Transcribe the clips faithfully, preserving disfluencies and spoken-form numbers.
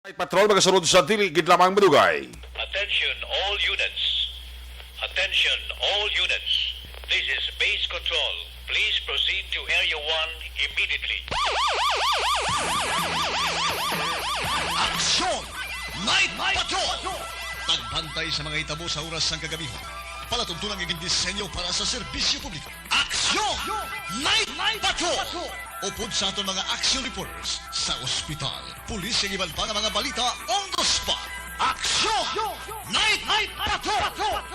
Night Patrol, magasunod sa dili gid lamang madugay. Attention all units. Attention all units. This is Base Control. Please proceed to Area one immediately. Aksyon! Night Patrol! Pagbantay sa mga hitabo sa oras sang kagabihon. Palatuntunan nga gindisenyo para sa serbisyo publiko. Aksyon! Night Patrol! Upod sa aton mga action reporters sa ospital, pulis, kag iban pa nga mga balita on the spot. Aksyon! Night Patrol!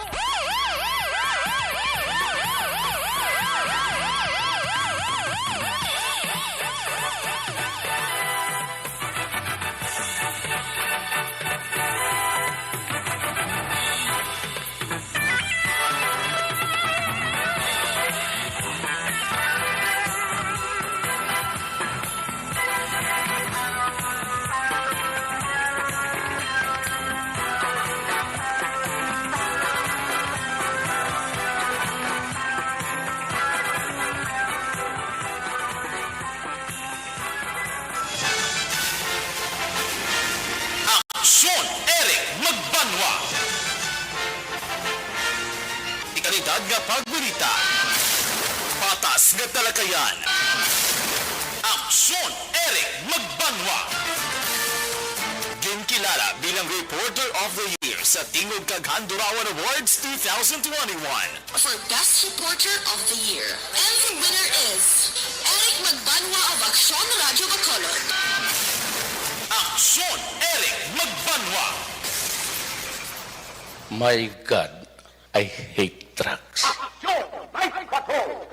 Aksyon, Eric Magbanwa. Kalidad nga pagbalita. Patas nga talakayan. Aksyon, Eric Magbanwa. Ginkilala bilang Reporter of the Year sa Tingog kag Handurawan Awards two thousand twenty-one. For Best Reporter of the Year. And the winner is Eric Magbanwa of Aksyon Radyo Bacolod. Aksyon, Eric Magbanwa. My God, I hate drugs. Aksyon! May Patrol!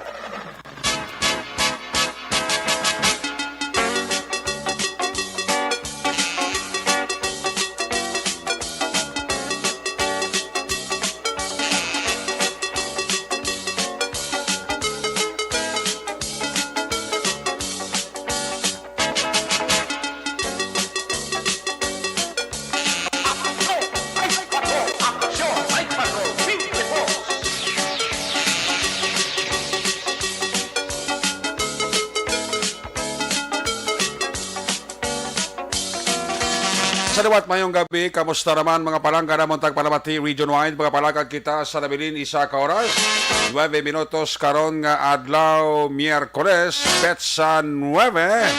Sa liwat, mayong gabi. Kamusta naman, mga palangga namon tagpalamati region-wide? Mga palangga, kita sa nabilin, isa ka oras, nuebe minutos karon nga adlaw, Miyerkules, petsa nuebe.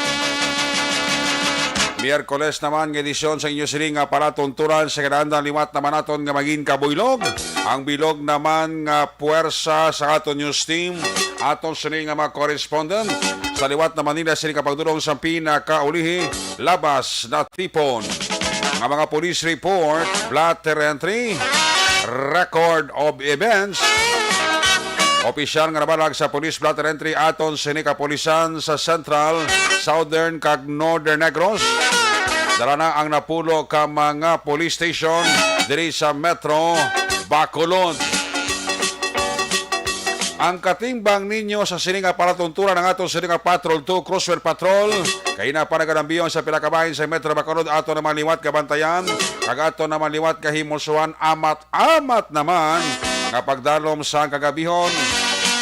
Miyerkules naman nga edisyon sa inyo sini nga palatuntunan sa kinahanglan. Liwat naman naton nga mangin kabuylog. Ang bilog naman nga puwersa sa aton news team, aton sini nga mga correspondent. Sa liwat naman nila sini kapagdulong sa pinakaulihi, labas na tipon nga mga police report, blotter entry, record of events. Opisyal nga nabalag sa police blotter entry aton sini kapulisan sa Central, Southern, kag Northern Negros. Dala na ang napulo ka mga police station diri sa Metro Bacolod. Ang katimbang ninyo sa sini nga palatuntunan ang aton sini nga Patrol two, Cruiser Patrol. Kay na pa nagalambiyon sa pila ka bahin sa Metro Bacolod, ato naman liwat kabantayan, kag ato naman liwat kahimusuan, amat-amat naman nga pagdalom sa kagabihon.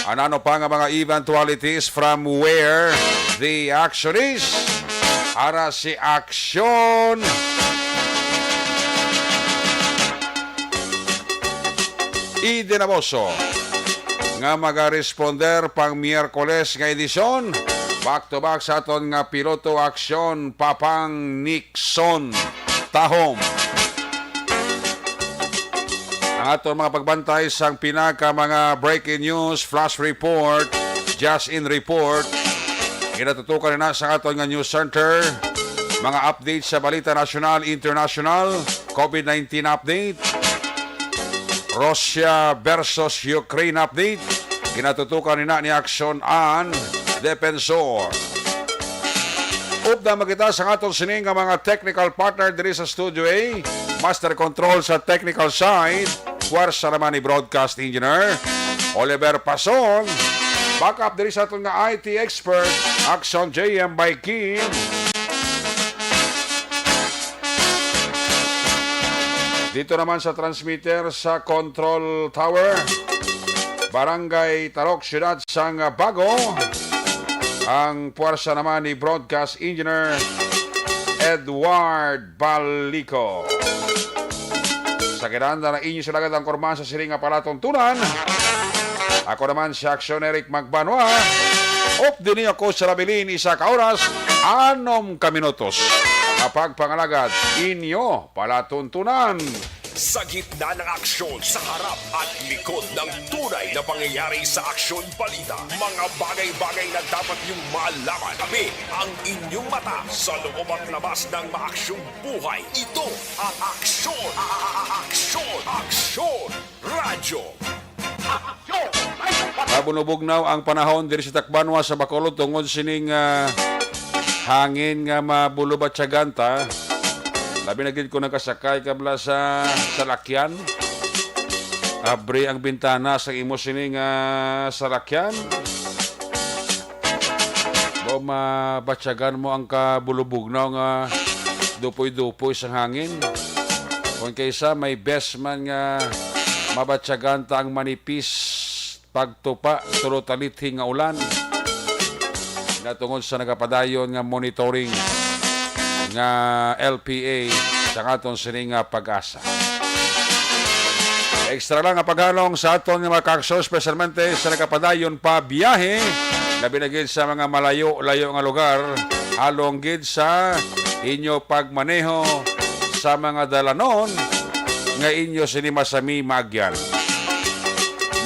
Anano pa nga mga eventualities from where the action is? Ara si Aksyon Eden Aboso nga magaresponder pang Miyerkules nga edisyon, back to back sa aton nga piloto aksyon, Papang Nixon Tahom. Ang aton mga pagbantay sang pinaka mga breaking news, flash report, just in report, ginatutukan na sa aton nga news center. Mga update sa balita nasyonal, international, covid nineteen update, Russia versus Ukraine update, ginatutukan nina ni Aksyon an Defensor. Upda makita sa aton sini nga mga technical partner diri sa Studio A, master control sa technical side, puwersa naman ni broadcast engineer Oliver Pason. Backup diri sa aton nga I T expert, Action J M by Kim. Dito naman sa transmitter sa Control Tower, Barangay Tarok, Siyudad sang Bago, ang puwersa naman ni Broadcast Engineer Edward Balico. Sa kinahanglan na inyo sila ang kurman sa sining nga palatuntunan. Ako naman si Aksyon Eric Magbanwa. Updini ako sa labilin isa ka oras, anom ka minutos. Kapag pangalagad, inyo palatuntunan. Sa gitna ng aksyon, sa harap at likod ng tunay na pangyayari sa aksyon balita, mga bagay-bagay na dapat niyong malaman. Kami ang inyong mata sa loob at labas ng maaksyong buhay. Ito ang aksyon, a- a- a- aksyon, aksyon, radyo. Mabunubugnaw ang panahon diri sa Tacbanwa sa Bacolod tungod sining, ah, hangin nga mabulobatyagan ta. Labi na gid kung nagkasakay ka bala sa salakyan. Abri ang bintana sa imo sining, ah, salakyan. Daw mabatyagan mo ang kabulubugnaw nga dupoy-dupoy sang hangin. Kung kaysa may best man nga mabatyagan ta ang manipis pagtupa, tulo talithi nga ulan. Natungod sa nagapadayon nga monitoring nga L P A sa aton sini nga pag-asa. Extra lang nga paghalong sa aton nga mga kakso, espesyalmente sa nagapadayon pa biyahe, labi na gid sa mga malayo-layo nga lugar, halong gid sa inyo pagmaneho sa mga dalanon nga inyo sini masami maagyan.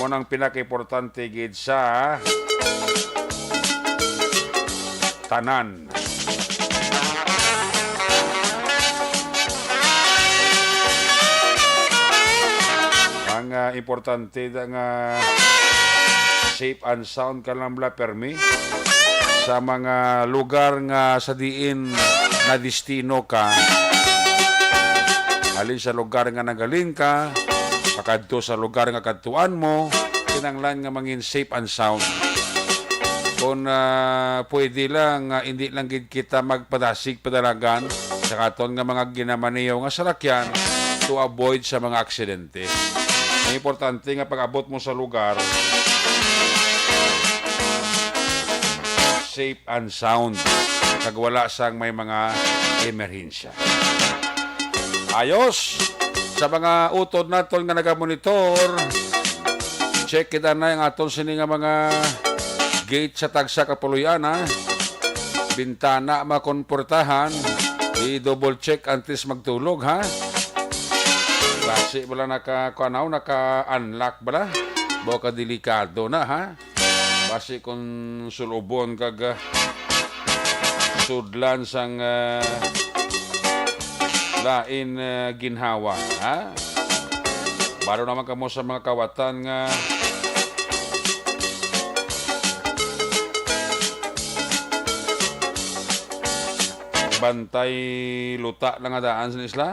Mo nang pinakaimportante gid sa tanan. Ang, ah, importante da nga safe and sound ka lang bala permi sa mga lugar nga sa diin na destino ka. Halin sa lugar nga nanggalin ka, pakadto sa lugar nga kadtuan mo, kinahanglan nga mangin safe and sound. Kung, ah, pwede lang, ah, hindi lang gid kita magpadasig padalagan sa aton nga mga ginamaneho nga salakyan to avoid sa mga aksidente. Ang importante nga pag-abot mo sa lugar, safe and sound, kag wala sang may mga emerhensya. Ayos! Sa mga utod naton nga nagamonitor, check kita na ang aton sini nga mga gate sa tagsa ka puloy-an, ha. Bintana, mga komportahan, i-double check antes magtulog, ha. Basi wala naka, kuan, naka-unlock bala. Baka delikado na, ha. Basi kung sulubon kag, ah, sudlan sang, ah, lain, ah, ginhawa, ha? Baro naman kamo sa mga kawatan nga bantay luta na nga daan sa isla.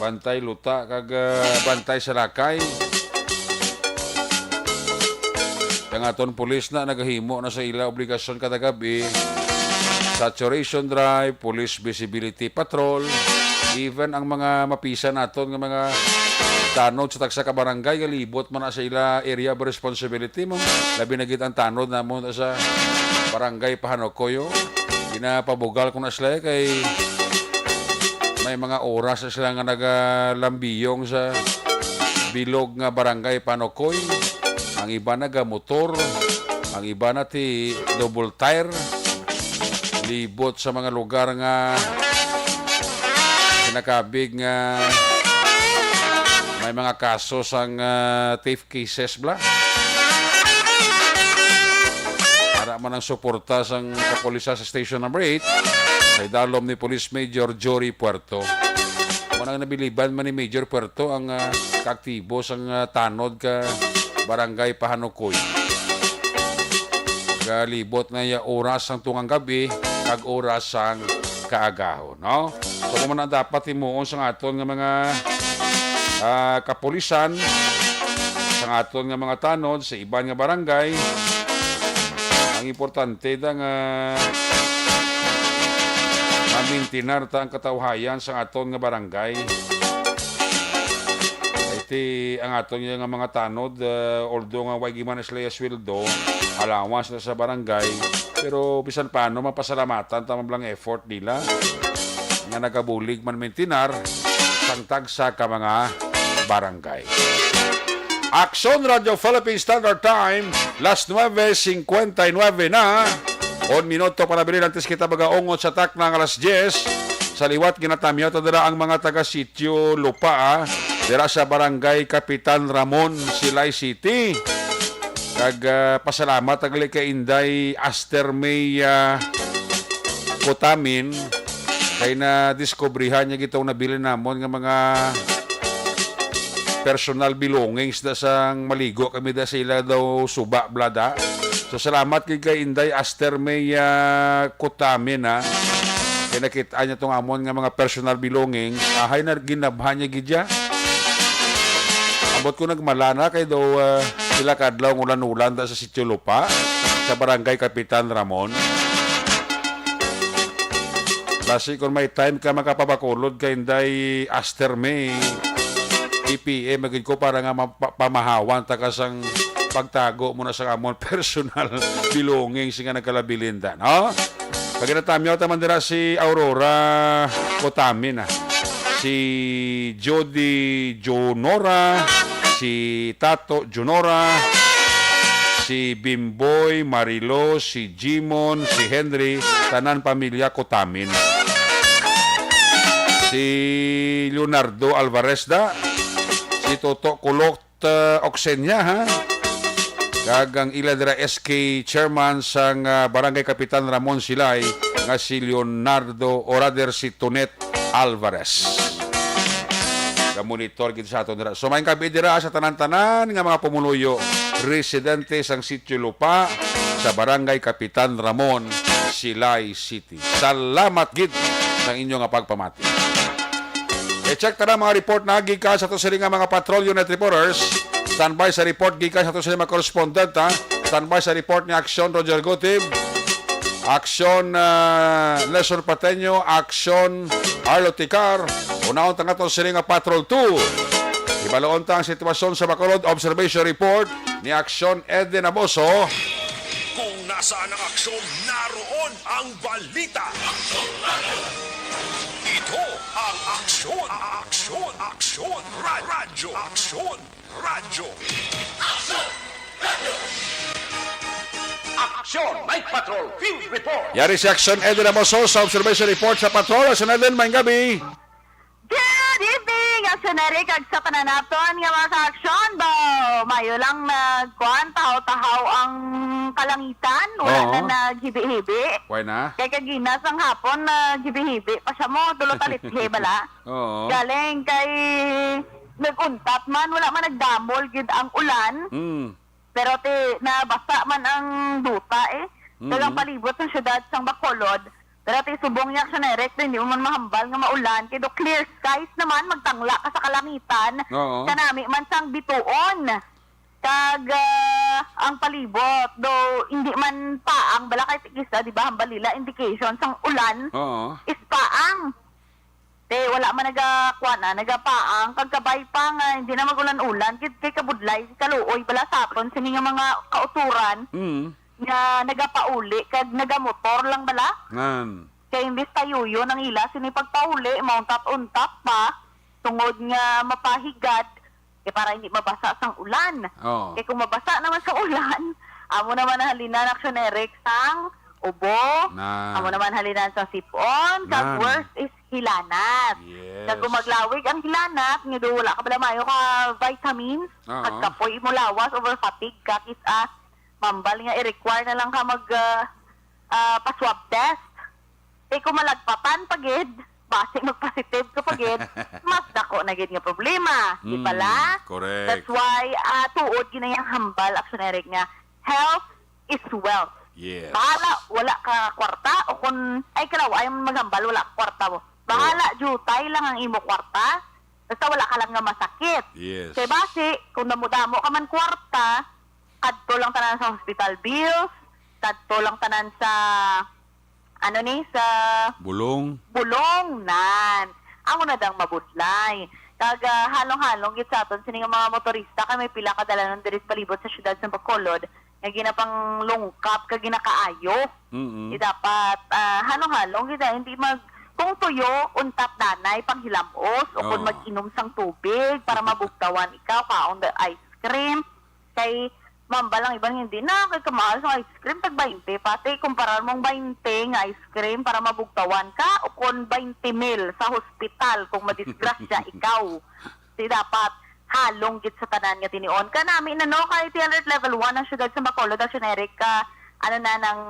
Bantay luta kag, ah, bantay sa lakay. Ang aton pulis na nagahimo na sa ila obligasyon kada gabi. Saturation drive, police visibility patrol, even ang mga mapisan naton nga mga tanod sa tagsa ka barangay nga libot man na sa ila area of responsibility mo. Labi na gid ang tanod namon sa barangay Pahanukoy, oh. Ginapabugal ko na sila, eh, kay may mga oras na sila nga nagalambiyong sa bilog nga barangay Panukoy. Ang iba nagamotor, ang iba na ti double tire. Libot sa mga lugar nga kinakabig nga may mga kaso sang, ah, theft cases bala. Ara man ang suporta sang kapulisan sa Station Number Eight sa idalom ni Police Major Jory Puerto. Manang nabiliban man ni Major Puerto ang, ah, kaaktibo sang, ah, tanod ka Barangay Pahanukoy. Galibot na iya oras sang tungang gabi kag oras sang kaagahon, no? So, kung man ang dapat himuon sa aton nga mga, ah, kapulisan, sa aton nga mga tanod sa iban nga barangay, ang importante da nga mamintinar ta ang katawhayan sa aton nga barangay. Kay Ang aton nga mga tanod, ah, although nga way giman sila sweldo, allowance na sa barangay, pero bisan paano, mapasalamatan ta man lang effort nila nga nagabulig man mintinar sang tagsa ka mga barangay. Aksyon Radyo Philippine Standard Time, las nuebe cincuenta y nueve na. Un minuto pa nabilin antes kita magaungot sa takna nga alas diyes. Sa liwat, ginatamyaw ta dira ang mga taga Sitio Lupa, ah, dira sa Barangay Kapitan Ramon, Silay City. Kag, ah, pasalamat ta gali kay Inday Aster May, ah, Kutamin, kay nadiskubrihan niya gitong nabilin namon nga mga personal belongings da sang maligo kami da sa ila daw suba, blada. So, salamat gid kay Inday Aster May, ah, Kutamin, ha. Kay nakit-an niya tong amon nga mga personal belongings. Ahay na ginabhan niya gid ya. Ambot ko nagmala na kay daw, ah, pila ka adlaw ang ulan-ulan da sa Sitio Lupa, sa Barangay Kapitan Ramon. Basi kung may time ka makapabakulod kay Inday Aster May, i-P M man gid ko para nga mapa-, pamahawan ta ka sang pagtago mo na sa amon personal belongings nga nagkalabilin da, no? Pag ginatamyaw ta man dira si Aurora Kutamin, ah. Si Jody Junora, si Tato Junora, si Bimboy, Marilo, si Jimon, si Henry, tanan pamilya Kutamin. Si Leonardo Alvarez da, si Toto Kulot, uh, Oksenia, ha? Kag ang ila dira S K chairman sang, uh, Barangay Kapitan Ramon Silay nga si Leonardo, o rather si Tonet Alvarez. Ga-monitor gid sa aton dira. So, maayong gabi dira sa tanan-tanan nga mga pumuluyo, residente sang Sitio Lupa sa Barangay Kapitan Ramon, Silay City. Salamat gid sa inyo nga pagpamati. I-check ta na mga report na gikan sa ato sini nga mga patrol unit reporters. Standby sa report gikan sa ato sini mga correspondent, ha. Standby sa report ni Aksyon Roger Gutib, Aksyon, ah, Lesson Pateño, Aksyon Arlo Ticar. Unahon ta nga ato sini nga Patrol two. Ibaloon ta ang sitwasyon sa Bacolod. Observation report ni Aksyon Eden Aboso. Kung nasaan ang aksyon, naroon ang balita. Ito ang Aksyon, Aksyon, Aksyon, Ra-, Radyo, Aksyon, Radyo. Aksyon, may patrol, field report. Yari si Aksyon Eden Amoso sa observation report sa patrol. Aksyon Eden, maayong gabi. Good evening, Aksyon Eric, kag sa tanan naton nga mga ka-aksyon. Ba, mayo lang nagkuan, tahaw-tahaw ang kalangitan, wala Oo. na naghibi-hibi. Why na? Kay kagina sang hapon, naghibi-hibi pa siya mo, tulo talithi bala. Oo. Galing kay nag-untat man, wala man nagdamol gid ang ulan. Mm. Pero ti, nabasa man ang duta, eh. Mm. Daghang palibot sa siyudad sang Bacolod. Pero ti, subong niya, Aksyon Eric, hindi mo man mahambal nga maulan. Kay do clear skies naman, magtangla ka sa kalangitan. Oo. Kanami man sang bituon. Kag, ah, ang palibot, do hindi man paang, bala kay ti kis-a, di ba, hambal nila, indication sang ulan Oo. is paang. Te, wala man nagakuan na, nagapaang, kag kabay pa nga, hindi na mag-ulan-ulan, kay, kay kabudlay, kaluoy bala sa aton, sini nga mga kauturan, Mm. nga nagapauli, kag nagamotor lang bala. Ngan. Kay imbis tayuyon ang ila, sini pagpauli, mauntat-untat pa, tungod nga mapahigad, kay para hindi mabasa sang ulan. Oo. Kay kung mabasa naman sa ulan, amo naman ang halinan, Aksyon Eric, sang ubo, Na. amo naman halinan sa sipon, kag Nan. worst is hilanat. Yes. Kag kung maglawig ang hilanat, nga do wala ka pala mayo ka vitamins, Oo. kag kapoy imo lawas, over fatigue ka, kis-a, mambal nga i-require na lang ka mag, ah, ah, pa-swab test. Eh, kung malagpatan pa gid, basi mag-positive ka pa gid, mas dako na gid nga problema, di Mm, bala? correct. That's why, ah, tuod gid na yang hambal, Aksyon Eric, nga health is wealth. Yes. Bahala, wala ka kwarta, o kung, ay, kalaw, ay maghambal, wala ka kwarta mo. Bahala, Oh. jutay lang ang imo kwarta, basta wala ka lang nga masakit. Yes. Kay basi, kung damo-damo ka man kwarta, kadto lang tanan sa hospital bills, kadto lang tanan sa, ano ni, sa Bulong. bulong, nan. Amo na dang mabudlay. Kag, ah, halong-halong gid sa aton sini nga mga motorista kay may pila ka dalanon diri sa palibot sa siyudad sa Bacolod nga ginapanglungkap kag ginakaayo. Mm. Di dapat, ah, halong-halong gid, ah, hindi mag, kung tuyo, untat danay, panghilam-os, o kung Oo. mag-inom sang tubig para mabugtawan ikaw, kaon the ice cream. Kay mambal ang iban, hindi na, kay kamahal sa ice cream, tag baynte. Pati, kumparar mong baynte nga ice cream para mabugtawan ka, o kon baynte mil sa hospital kung madisgrasya ikaw. Di dapat halong gid sa tanan nga tinion. Kanami na, no, kay ti alert level one ang siyudad sa Bacolod, Action Eric, ka, ano na, nang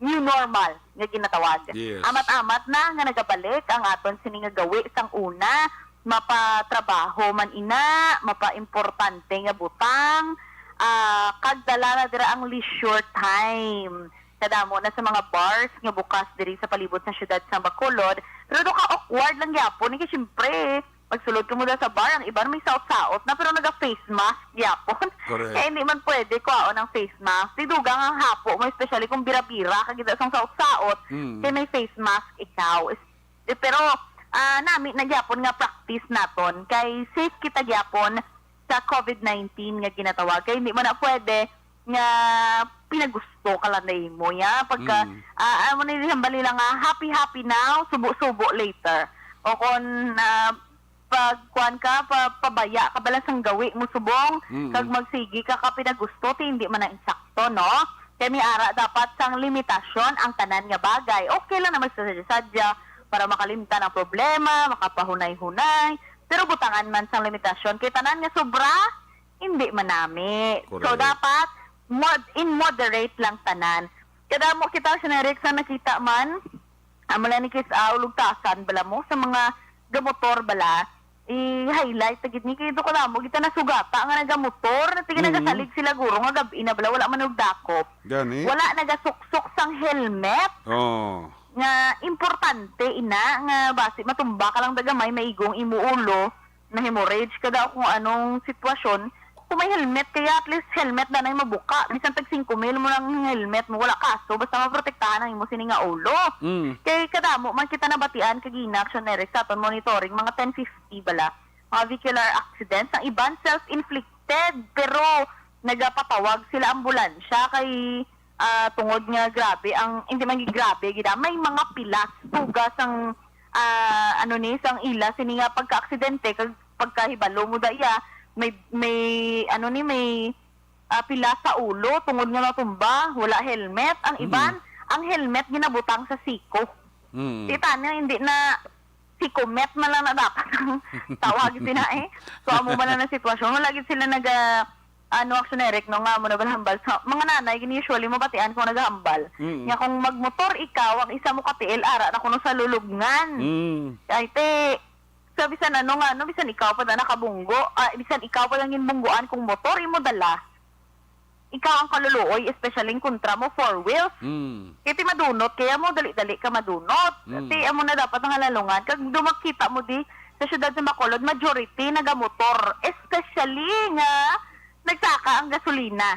new normal nga ginatawag. Yes. Amat-amat na nga nagabalik ang aton sini nga gawi sang una, mapatrabaho man ina, mapaimportante nga butang, ah, kag dala na dira ang leisure time. Kadamo na sa mga bars nga bukas diri sa palibot sa siyudad sa Bacolod, pero do ka awkward lang gyapon, kay siyempre, pagsulod ka mo da sa bar, ang iban may saot-saot na, pero naga-face mask gyapon. Correct. Kaya hindi man pwede kuhaon ang face mask. Di dugang ang hapo mo, especially kung bira-bira ka gid sang saot-saot, Mm. kay may face mask ikaw. Is-, eh, pero, ah, nami na gyapon nga practice naton, kay safe kita gyapon sa covid nineteen nga ginatawag. Kay hindi man na pwede nga pinagusto ka lang na imo, ya. Pagka, Mm. ah, amo ni hambal nila nga, "Happy, happy now, subo-subo later." O kon, ah, pag kuwan ka, pa, pabaya ka bala sang gawi mo subong, Mm. kag magsigi ka ka pinagusto, ti hindi man na insakto, no? Kay may ara dapat sang limitasyon ang tanan nga bagay. Okay lang na magsadya-sadya para makalimtan ang problema, makapahunay-hunay, pero butangan man sang limitasyon. Kay tanan nga sobra, hindi manami. So, Correct. dapat mod-, in moderate lang tanan. Kadamo kita, Action Eric, sa nakita man, amo lang ni kis-, ah, ulugtasan bala mo sa mga gamotor bala, i-highlight ta gid ni, kay do kadamo kita nasugata nga nagamotor, na tige Mm. nagasalig sila guro nga gab-i na bala, wala man nagdakop. Gani? Wala nagasuksok sang helmet. Oh. Nga importante ina, nga basi matumba ka lang da gamay, maigong imo ulo, na-hemorrhage ka daw, kung anong sitwasyon. Kung may helmet kaya, at least helmet na na'y mabuka. Bisan tag singko mil mo lang helmet mo, wala kaso. Basta maprotektahan ang imo sini nga ulo. Mm. Kay kadamo man kita nabatian kag ina, Action Eric, sa aton monitoring, mga ten fifty bala. Mga vehicular accidents. Ang iban, self-inflicted. Pero nagapatawag sila ambulansya kay, ah, tungod nga grabe ang, hindi man gid grabe gid, ah, may mga pilas tugas ang, ah, ano ni, sang ila sini nga pagka-aksidente, kag pagkahibalo mo da iya, may, may, ano ni, may, ah, pilas sa ulo tungod nga natumba, wala helmet. Ang Mm. iban, ang helmet ginabutang sa siko. Mm. Kita niya, hindi na, sikomet man lang na dapat ang tawag sila eh. So, amo man lang ang sitwasyon. Wala gid sila naga, ano, Action Eric, no, nga mo nabalhambal. Sa mga nanay, gini usually, mabatian kung nagahambal. Mm. Nga kung magmotor ikaw, ang isa mo ka tiil, ara na kuno sa lulubngan. Mm. Kay te, sa bisan ano nga, no, bisan ikaw pa na nakabunggo, ah, bisan ikaw pa lang yung bungguan kung motor, imo dala. Ikaw ang kaluluoy, especially yung kontra mo, four wheels. Mm. Kaya ti madunot, kaya mo dali-dali ka madunot. Mm. Ti amo na dapat ang halalungan. Kag dumakita mo di, sa siyudad sa Bacolod, majority nagamotor. Especially nga nagsaka ang gasolina.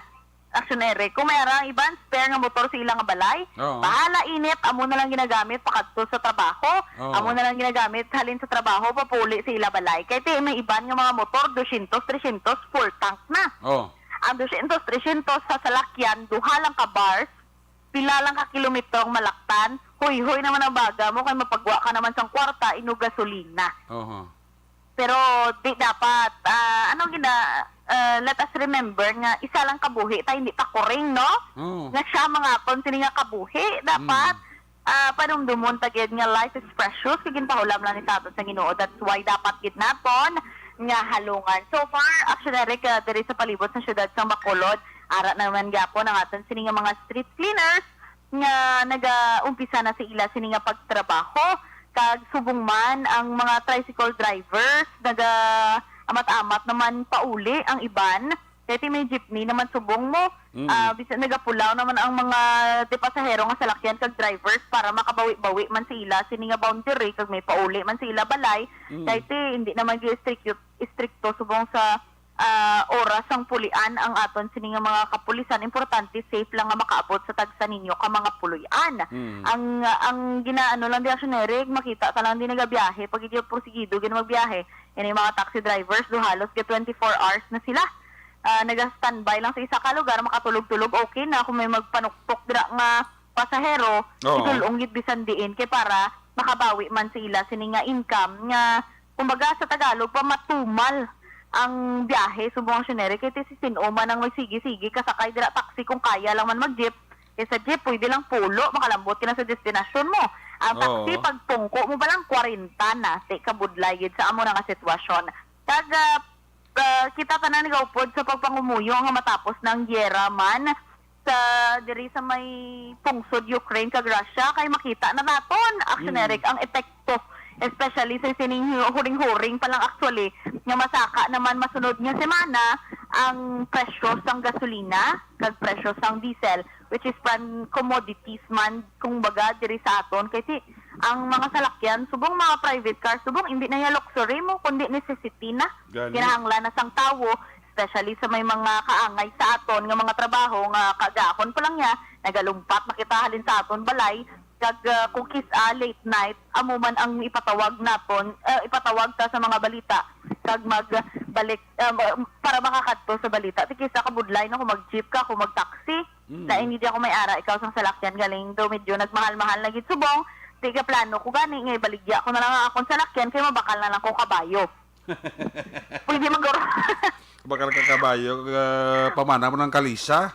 Action Eric. Kung may ara ang iban, spare nga motor sa ilang balay, Oo. bahala init, amo na lang ginagamit pakadto sa trabaho, Oo. amo na lang ginagamit halin sa trabaho, papuli sa ila balay. Kaya ti may iban nga mga motor, dosyentos, tresyentos, full tank na. Oo. Ang dosyentos, tresyentos sa salakyan, duha lang ka bars, pila lang ka kilometro ang malaktan, huyhoy naman ang baga mo, kay mapagwa ka naman sang kwarta, ino gasolina. Oho. Pero di dapat, ah, ano gina-, ah, let us remember nga isa lang kabuhi ta, hindi ta kuring, no? Oo. Nga siya mga kon sini nga kabuhi, dapat, Mm. ah, panumdumon ta gid nga life is precious, kay ginpahulam lang ni sa aton sa Ginoo. That's why dapat gid naton nga halungan. So far, Action Eric, ah, diri sa palibot sa siyudad sa Bacolod, ara naman gyapon ang aton sini nga mga street cleaners nga nagaumpisa na sa ila sini nga pagtrabaho, kag subong man ang mga tricycle drivers, naga-amat-amat naman pauli ang iban. Kay ti may jeepney naman subong mo. Mm. Ah, bisan nagapulaw naman ang mga, ti, pasahero nga salakyan kag drivers para makabawi-bawi man sa ila sini nga boundary kag may pauli man sa ila balay. Mm. Kay ti hindi naman gyud istrikto, istrikto subong sa, ah, oras sang pulian ang aton sini nga mga kapulisan. Importante safe lang nga makaabot sa tagsa ninyo ka mga puloy-an. Mm. Ang, ang ginaano lang di, Action Eric, makita ka lang di nagabiyahe, pag hindi porsigido gid magbiyahe, Ini mga taxi drivers, do halos ga twenty-four hours na sila. Ah, naga-standby lang sa isa ka lugar, makatulog-tulog, okay na. Kung may magpanuktok dira nga pasahero, Oo. Isul-ong gid bisan diin, kay para makabawi man sila sini nga income nga, kumbaga, sa Tagalog pa, matumal ang biyahe subong, Action Eric, kay ti si sin-o man ang magsigi-sige kasakay dira taxi, kung kaya lang man mag-jeep. Kay sa jeep, pwede lang pulo, makalambot ka na sa destinasyon mo. Ang taxi, Oo. pag pungko mo pa lang, kwarenta na. Ti, kabudlay gid sa amo na nga sitwasyon. Kag, ah, ah, kita tanan nagaupod sa pagpangumuyo nga matapos ng giyera man sa, diri sa may pungsod Ukraine kag Russia, kay makita na naton, Action Mm. Eric, ang epekto, especially sa sining huring-huring pa lang, actually, nga masaka naman masunod nga semana ang presyo sang gasolina kag presyo sang diesel, which is prime commodities man, kung baga, diri sa aton. Kay ti, ang mga salakyan, subong mga private cars, subong, hindi na ya luxury mo, kundi necessity na. Gani. Kinahanglan na sang tawo, especially sa may mga kaangay sa aton nga mga trabaho nga kagahon pa lang niya, nagalumpat na kita halin sa aton balay, kag, ah, kung kis-a late night, amo man ang ipatawag naton, ah, ipatawag ta sa mga balita, kag magbalik, ah, ma-, para makakadto sa balita. Ti kis-a kabudlay na kung mag-jeep ka, kung mag-taxi. Mm. Lain gid ako may ara, ikaw sang salakyan galing do, medyo nagmahal-mahal na gid subong. Di ka plano ko gani nga ibaligya ko na lang ang akong salakyan kay mabakal na lang ko kabayo. Pwede man guro. Bakal ka kabayo, ah, pamana mo ng kalisa?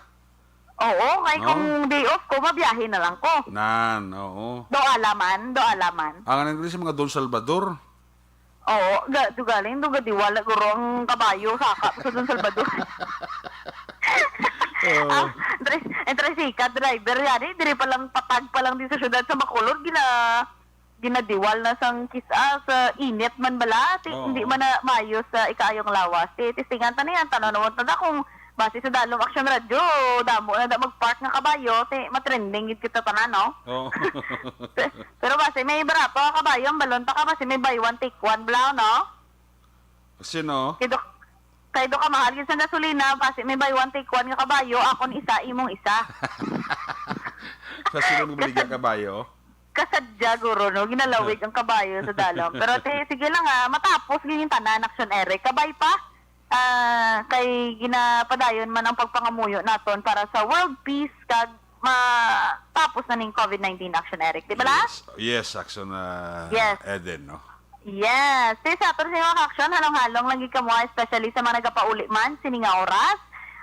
Oo, kay No? kung day off ko, mabiyahe na lang ko. Nan, oo. Do alaman, do alaman. Ang anong sa mga Don Salvador? Oo, ga, do galing, do gadiwala guro ang kabayo, saka sa Don Salvador. Oo. Ah, entre, entre sikat driver, yari, diri pa lang, patag pa lang di sa syudad sa Bacolod, gina, ginadiwal na sang kis-a sa init man bala, ti, Oo. hindi man na maayo sa ikaayong lawas. Ti, testingan ta niyan, tanaw naman ta kung base sa dalom Action Radio, damo na da mag-park nga kabayo, ti, matrending gid kita tanan, no? Oo. Pe-, pero base may barato nga kabayo, ang balon pa ka, base may buy one, take one, bala, no? Sino? Kay do, kay do ka mahal gid sa gasolina, base may buy one, take one nga kabayo, akon isa, imong isa. Sa sino mo baligya kabayo? Kasadya, guro, no? Ginalawig ang kabayo sa dalom. Pero, te, sige lang, ah. Matapos gid yung tanan, Action Eric. Kabay pa, ah, kay ginapadayon man ang pagpangamuyo naton para sa world peace kag matapos na ning covid nineteen, Action Eric. Di ba, la? Yes, yes, Action, ah, Yes. Eden, no? Yes. Ti sa aton sa mga ka-action, halong-halong lang gid kamo, especially sa mga nagapauli man sini nga oras.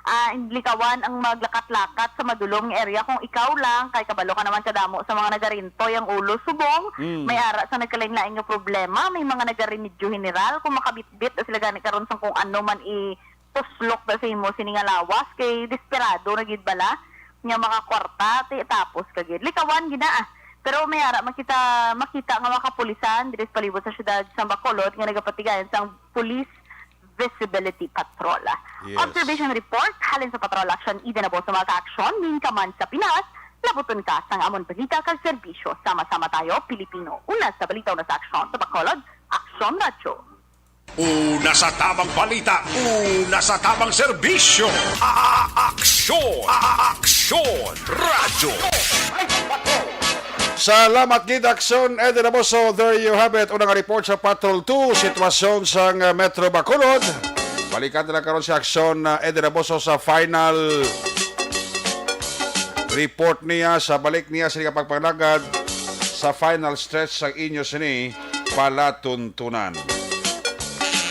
Ah, likawan ang maglakat-lakat sa madulom nga area kung ikaw lang, kay kabalo ka naman kadamo sa mga nagarintoy ang ulo subong. Mm. May ara sa nagkalain-lain nga problema, may mga nagaremedyo general kung makabitbit na sila gani karon sa kung ano man i tuslok na sa imo sini nga lawas, kay desperado na gid bala nga makakwarta, ti, tapos ka gid. Likawan gid na, ah. Pero may ara makita, makita nga mga kapulisan diri sa palibot sa siyudad sa Bacolod nga nagapatigayon sang Police Visibility Patrol. Yes. Observation report halin sa Patrol Action Eden Aboso, mga ka-action, nin ka man sa Pinas, labuton ka sang amon balita kag serbisyo. Sama-sama tayo, Pilipino. Una sa balita, una sa aksyon sa Bacolod, Aksyon Radyo. Una sa tamang balita, una sa tamang serbisyo. A-, a-, aksyon, a-, a-, aksyon, radyo. Salamat gid, Aksyon Eddie Raboso. There you have it. Unang report sa Patrol two, sitwasyon sa, uh, Metro Bacolod. Balikan na lang karon si Aksyon, uh, Eddie Raboso sa final report niya, sa balik niya sa kapagpanglagad sa final stretch sa inyo sini palatuntunan.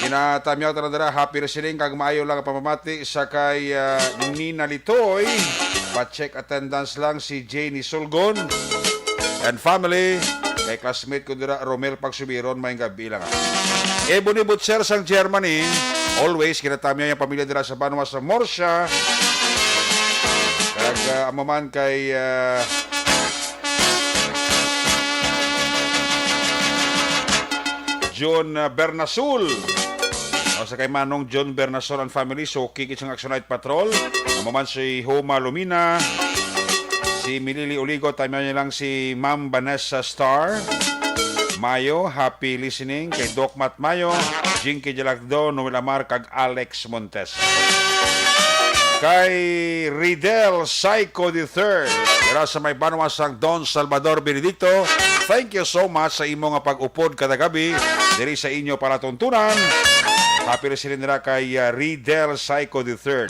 Ginatamyaw ta na dira, happy listening kag maayo lang ang pamamati sa kay, ah, Nina Litoy. Pa-check attendance lang si Janie Sulgon and family. Kay classmate ko dira, Romel Pagsubiron, may gabi lang. Ebony Butcher sang Germany, always ginatamyaw yung pamilya dira sa banwa sa Murcia. Kag, ah, amo man kay, ah, John, uh, Bernasul. O, sa kay Manong John Bernasul and family, suki gid sang Action Night Patrol. Amo man si Homa Lumina, si Milili Uligo, tamyaw niya lang si Ma'am Vanessa Star. Mayo, happy listening kay Doc Matt Mayo, Jinky Jalakdo, Noel Amar, kag Alex Montes. kay Ridel Saico the third, dira sa may banwa sang Don Salvador Benedicto. Thank you so much sa imo nga pag-upod kada gabi diri sa inyo palatuntunan. Happy listening nira kay, ah, Ridel Saico the third,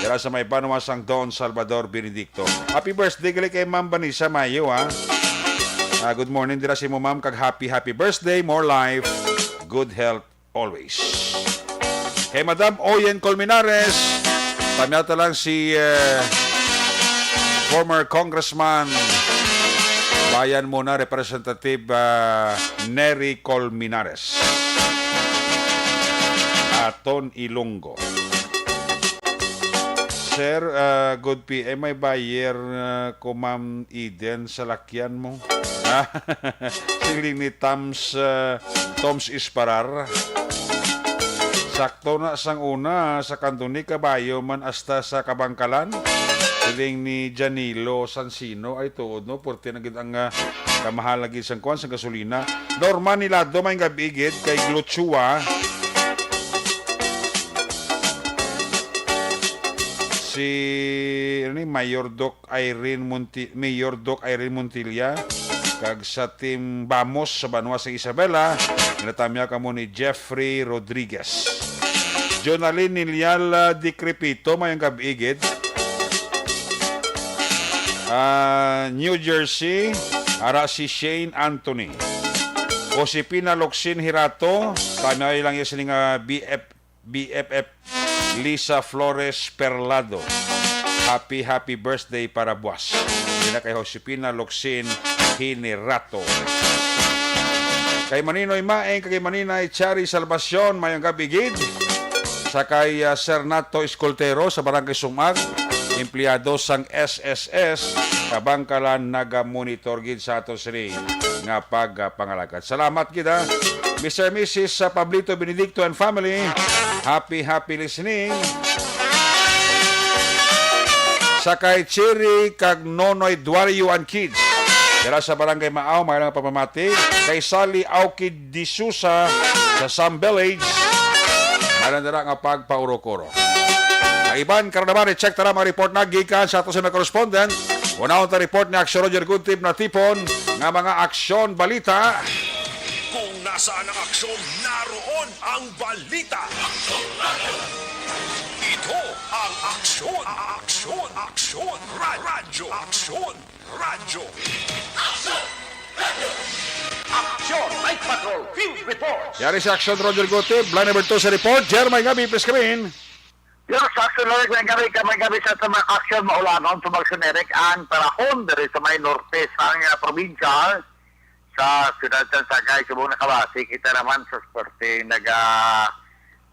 dira sa may banwa sang Don Salvador Benedicto. Happy birthday gali kay Ma'am Vanessa Mayo, ha. Ah, good morning dira sa imo, ma'am, kag happy, happy birthday, more life, good health always. Kay Madam Oyen Colmenares, tamyata lang si, eh, former Congressman, bayan mo na, Representative, ah, Nery Colmenares. Aton Ilonggo. Sir, ah, good P M, may buyer, ah, ko Ma'am Eden sa lakyan mo. Ah, siling ni Tams, ah, Toms Isparar. Sakto na sang una, sa kanto ni kabayo man hasta sa kabangkalan. Siling ni Janilo Sansino, ay tuod, no? Purti na gid ang, ah, kamahal na gid sang kuwan, sang gasolina. Norman Nilado, may gabi gid kay Gluchua. Si, ano ni, Mayor Doc Irene Monti-, Mayor Doc Irene Montilla, kag sa Team Bamos sa banwa sa Isabela, ginatamya kamo ni Jeffrey Rodriguez. Jonalyn Nilial, ah, Decrepito, mayong gabi gid. Ah, New Jersey, ara si Shane Anthony. Josepina Locsin Hirato, tamya lang iya sini nga B F B F F Lisa Flores Perlado. Happy, happy birthday para buwas. Dina kay Josepina Locsin Hinirato. Kay Maninoy Maeng, kay Maninay Chari Salvacion, mayong gabi gid. Sa kay, ah, Sir Nato Escoltero sa Barangay Sumag, empleyado sang S S S, kabangkalan naga-monitor gid sa ato sini nga pagpangalagad. Salamat gid, ha. Mister Missus sa Pablito Benedicto and family, happy, happy listening. Sa kay Cherry kag Nonoy Duario and kids, dira sa Barangay Maaw, may lang pamamati. Kay Sally Aukid de Sousa sa Sam Village, may lang dira nga pagpaurok-urok. Ang iban, karon naman, i-check ta na mga report na gikan sa ato sa mga correspondent. Unahon ta report ni Aksyon Roger Guntib na tipon nga mga aksyon balita. Kung nasaan ang aksyon, naroon ang balita. Ito ang Aksyon, Aksyon, Aksyon, Ra-, Radyo, Aksyon, Radyo. Aksyon, Night Patrol, Field Report. Yari sa Aksyon, Roger Gutib, line number two sa report. Jeremiah Gabi, please come in. Yes, Aksyon, Roger, may gabi ka, may gabi sa, sa mga aksyon, maulanon sa mga sinerik ang panahon diri sa may norte sa, ah, probinsya. Sa siyudad sa Sagay, subong nakabase kita naman sa swerte naga,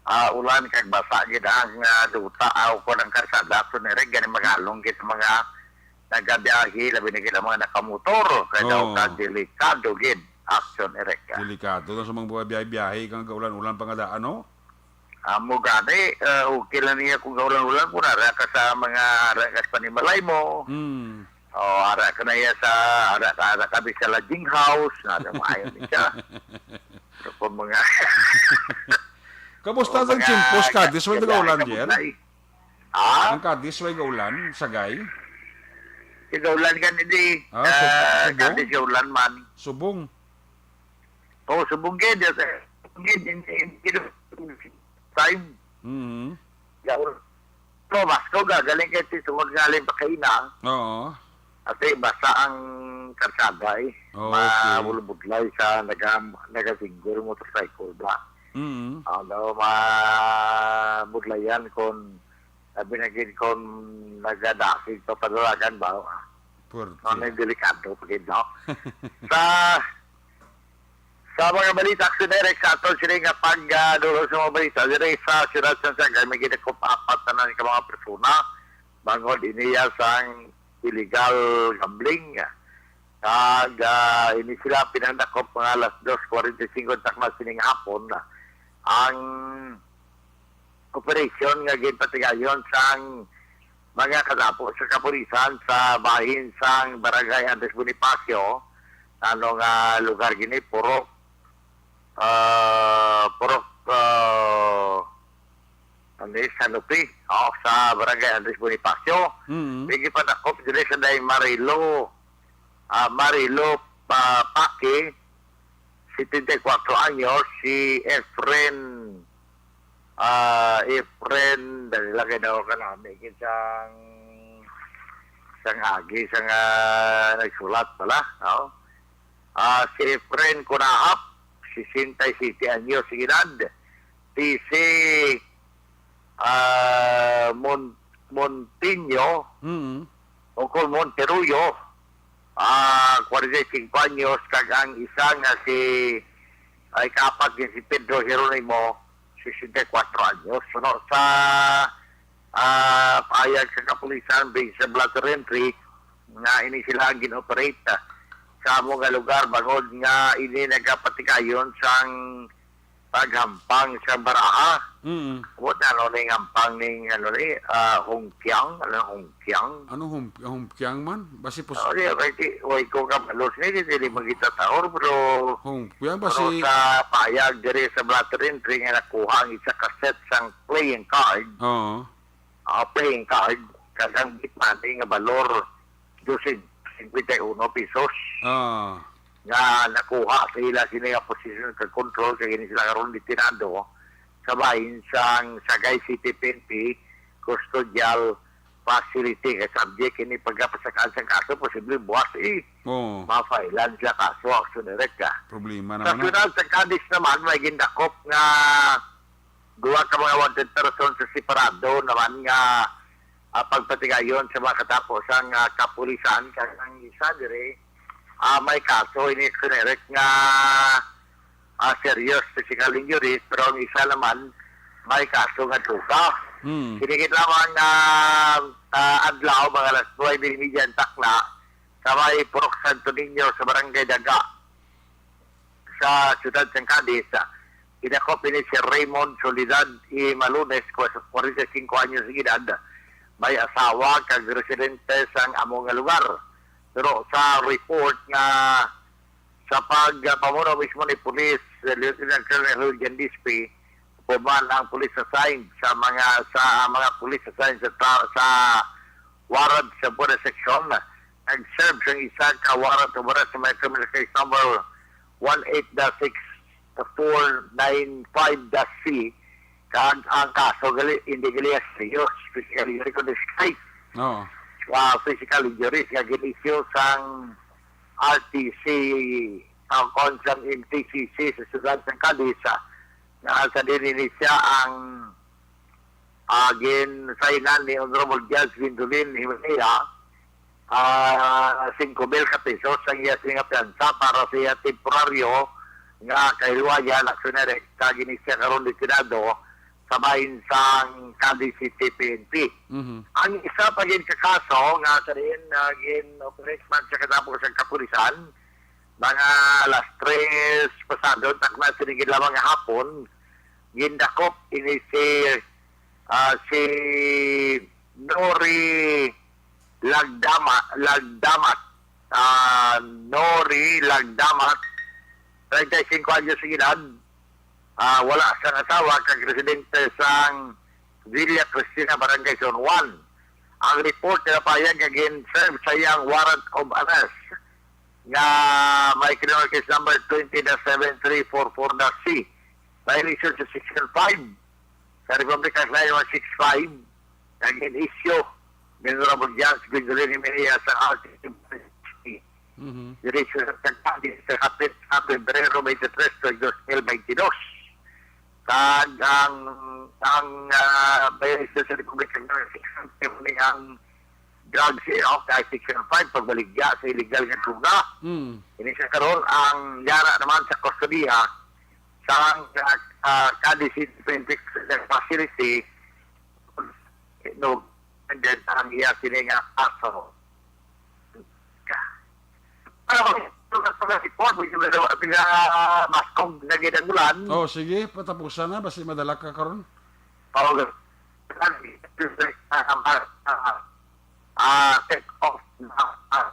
ah, ulan kag basa gid ang, ah, duta o kon ang karsada. So, nire gani magalong gid ang mga nagabiyahe, labi na gid ang mga nakamotor. Kaya daw Oo. ka delikado gid, Aksyon, Eric. Delikado na sa mga biyahe-biyahe kang gaulan-ulan pa nga daan, no? Amo gani, ah, okay lang niya kung gaulan-ulan, kung ara ka sa mga, ara ka sa panimalay mo. Hmm. O, ara ka na iya sa, ara ka, ara ka sa lodging house, na, na maayo ni siya. So, kung mga Kamusta O, ang mga tiempos, Cadiz? Way gaulan, gabiyahe ka Jer? Butlay. Ha? Ang Cadiz, way gaulan, Sagay? Way gaulan gani di. Ah, Sub-, Ah, Subong? Cadiz, gaulan man. Subong. O, Subong gid, eh, Subong gid, in, in, in, time. Mhm. Gaul-, no, Basco, gagaling kay si Subong galing pa kaina. Oo. Kasi basa ang karsada, eh. Oh, okay. Mabulbudlay sa naga-, nagasingle motorcycle ba? Mm. Ano, mabudlayan kung, sabi na gid, kung nagadasig pa padalagan ba? Puwerte. Ano, delikado pa gid, no? Sa, sa mga balita, Aksyon Direct, sa aton sini nga pag, ah, dulo sa mga balita, diri sa siyudad sa Sagay, may gidakop apat na ka mga persona bangod iniya sang illegal gambling. Kag, ah, ini sila pinandakop mga alas dos forty-five takna sining hapon. Ang operasyon nga ginpatigayon sang mga kadapo sa kapulisan sa bahin sang Barangay Andres Bonifacio, ano nga lugar gini, Purok, ah, Purok, ah, Ano ni, sa Nupi, oh, sa Barangay Andres Bonifacio. Mm. May gipadakop diri sa day Marilo, ah, Marilo pa Paki, setenta y cuatro anyos, si Efren, ah, Efren, dali lang, kay daw ka namin, isang, isang agi, isang, ah, nagsulat pala, no? Ah, si Efren Kunahap, sesenta y siete anyos edad, si, si, ah, Mon-, Montiño, Mm. o kung Monteruyo, ah, kwarenta y singko anyos, kag ang isa nga si, ay, kaapat nga si Pedro Jeronimo, sesenta y cuatro anyos. Suno sa, ah, pahayag sa kapulisan based sa blotter entry nga ini sila ang gin-operate, ah, sa amo nga lugar, bangod nga ini nagapatigayon sang paghampang sa baraha. Mm. What, ano ning hampang ning, ano ni, ah, hungkiang? Ano, hungkiang? Ano hum-, hungkiang man? Basi pos- Oh, di, kay ti-, way ko kabalo sini, di, di magita taor, pero Hungkiang, pero basi sa payag diri sa blotter entry nga nakuha ang isa ka set sang playing card. Oo. Ah, playing card, kag ang bit money nga balor dosyentos singkwenta y uno pesos. Ah. Nga nakuha sa ila sini nga posesyon kag control, kag ini sila karon detenado sa bahin sang Sagay City P N P Custodial Facility. Kay subject ini pagkapasakaan sang kaso, posible buwas, eh, Oo. ma-file-an sila kaso, action direct, ah. Problema Sa naman, ah. Syudad sa Cadiz naman, may gindakop nga duha ka mga wanted person sa separado naman nga, ah, pagpatigayon sa mga katapo sang, ah, kapulisan. Kag ang isa diri, ah, may kaso ini, generic nga, ah, serious physical injuries, pero ang isa naman may kaso nga droga. Hmm. Sini gid lamang nga, ah, adlaw, mga alas nuwebe y media ang takna, sa may Purok Santo Niño sa Barangay Daga sa siyudad sang Cadiz. Gidakop ini si Raymond Soledad E. Malunes, kwarenta y singko anyos ang edad, may asawa kag residente sang amo nga lugar. Pero sa report nga sa pagpamuno mismo ni Police, eh, Lieutenant Colonel Jan Dispe, human ang police assigned sa mga, sa mga police assigned sa ta-, sa warrant sa Buena Section, nag-serve sang isa ka warrant of arrest sa may criminal case number one eight dash six four nine five dash C, kag ang kaso gali, hindi gali serious, physical injury, kundi slight, Oo. ah, physical injuries nga gin-issue sang R T C, ah, kon sang M T C C sa siyudad sang Cadiz, ah, nga sa din ini siya ang ah, gin-signan ni Honorable Judge Gwendolyn Jimenea, ah, singko mil ka pesos ang iya sini nga piyansa para sa iya temporaryo nga kahilwayan, action direct, kag ini siya karon detenado sa bahin sang Cadiz City P N P. Mhm. Ang isa pa gid ka kaso nga sa diin, ah, gin-operate man sa katapos ang kapulisan, mga alas tres pasado, takna sini gid lamang nga hapon, gindakop ini si, ah, si Nori Lagdama-, Lagdamat. Ah, Nori Lagdamat, treinta y cinco anyos ang edad. Ah, wala sang asawa kag residente sang Villa Cristina, Barangay Zone one. Ang report nagapahayag nga gin-serve sa iyang warrant of arrest nga may criminal case number twenty dash seven three four four dash C. Violation sa Section five sa Republic Act nine one six five, nga gin-issue ni Honorable Judge Gwendolyn Jimenea sa R T C. Mhm. Diri sa Tagpadi sa kapit sa Pebrero twenty-three, dos mil twenty-two. Kag ang, ang, ah, violation sa Republic Act nine one six five, ni ang drugs, eh, of the Section five, pagbaligya sa illegal nga droga. Mm. Ini siya karon ang yara naman sa kustodiya sa, ah, Cadiz City Forensic Facility. No, and then ang iya sini nga aso. Ano, sa report, medyo pinamaskog na gid ang ulan. Oh, sige, patapusan na, basi madala ka karon. Oh, ah, ah, take off na, ah,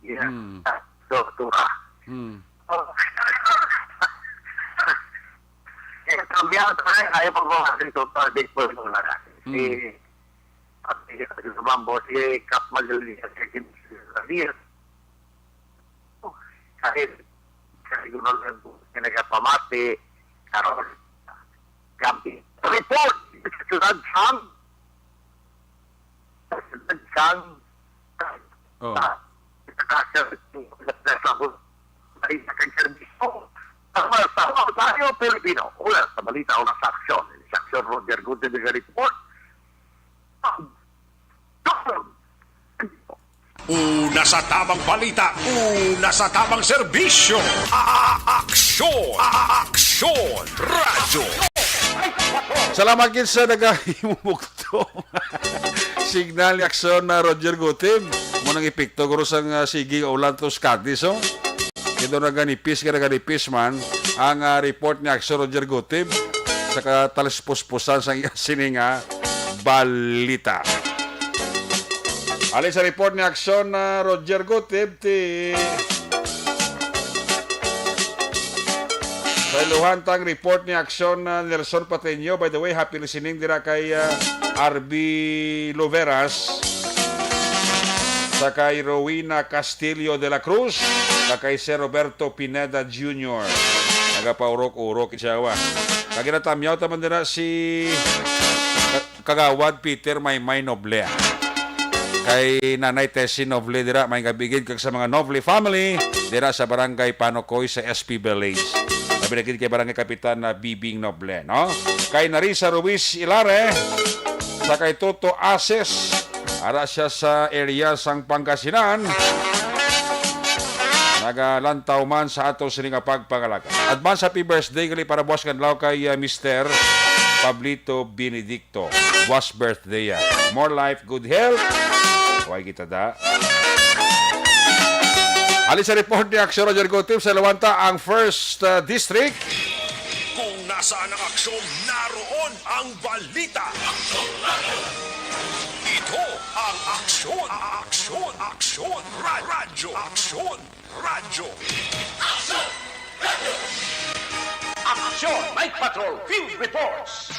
yeah. Hmm. So, tura. Hmm. Oh. Eh, Ang biyahe tayo, ayaw pagbawasan ito, para di po ito na. Hmm. Si, at si, si Bambo, si Kap Magallanes, si Kim Ramirez. Kahit, kahit ko na lang po, nagapamati, karon, gamit. Report, Siyudad sang, Siyudad sang, Oh. Ah, sa, sa, sa, sa, ay, sa serbisyo. Tama, tama tayo, Pilipino. Una sa balita, una sa aksyon. Sa aksyon, Roger Gutierrez, report. Una sa tamang balita, una sa tamang serbisyo. A-, a-, aksyon, a-, a-, aksyon, radyo. Salamat gid sa nagahimugtong signal ni Aksyon na Roger Gutib. Mo nang epekto guro sang, ah, sige nga ulan to Scotty, so. Kito naganipis ka naganipis man ang, ah, report ni Aksyon Roger Gutib sa katalispuspusan sang iya sini nga balita. Alin sa report ni Aksyon na Roger Gutib, ti sa iluhan tang report ni Aksyon na Nelson Pateño. By the way, happy listening dira kay, ah, R B Luveras, sa kay Rowena Castillo de la Cruz, sa kay Sir Roberto Pineda Junior. Nagapaurok-urok siya, wa. Kag ginatamyaw ta man dira si Ka-, Kagawad Peter Maymay Noble. Kay Nanay Tessie Noble dira, may gabigid kag sa mga Noble family dira sa Barangay Panocoy sa S P Village. Labi na gid kay Barangay Kapitan na Bibing Noble, no? Kay Narisa Ruiz Ilare, sa kay Toto Ases, ara siya sa area sang Pangasinan. Nagalantaw man sa ato sini nga pagpangalaga. Advance happy birthday gali para buwas nga adlaw kay, ah, Mister Pablito Benedicto. Buwas birthday, ah. More life, good health. Way kita da. Alin sa report ni Aksyon Roger Gutib sa Lawanta ang first, ah, district. Kung nasaan ang aksyon, naroon ang balita. Ito ang Aksyon, Aksyon, Aksyon, Ra-, Radyo, Aksyon, Radyo. Aksyon! Night Patrol Field Reports.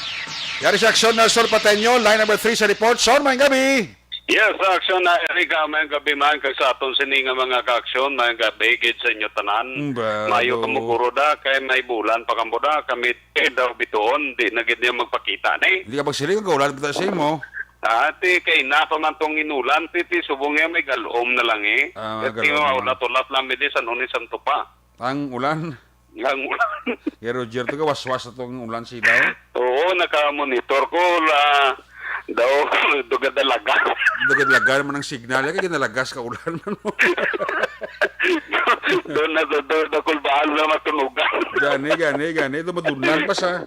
Yari sa Aksyon, Nelson Pateño, line number three sa report. Son, maayong gabi. Yes, sa Aksyon na Eric, ah, maayong gabi man kag sa aton sini nga mga kaaksyon, maayong gabi gid sa inyo tanan. Mm, ba, Mayo do. Kamo guro da, kay may bulan pa kamo da, kami, eh, daw bituon, di na gid niya magpakita ni. Hindi ka magsiling, ang kaulan pa ta sa imo. Ah, ti kay na pa man tong inulan, ti, ti subong niya may galom na lang eh. Ah, Ti galom na. Ulat-ulat lang mi di sa Noni Santo pa. Ang ulan? Ang ulan. Kay Roger, to ka waswas na tong ulan sila, oh. Oo, naka-monitor ko la daw dugad-dalaga. Dugad-laga naman ang signal, kay ginalagas ka ulan man mo. Doon na, doon, doon na kulbaan na matunugan. Gani, gani, gani. Ito madunan pa sa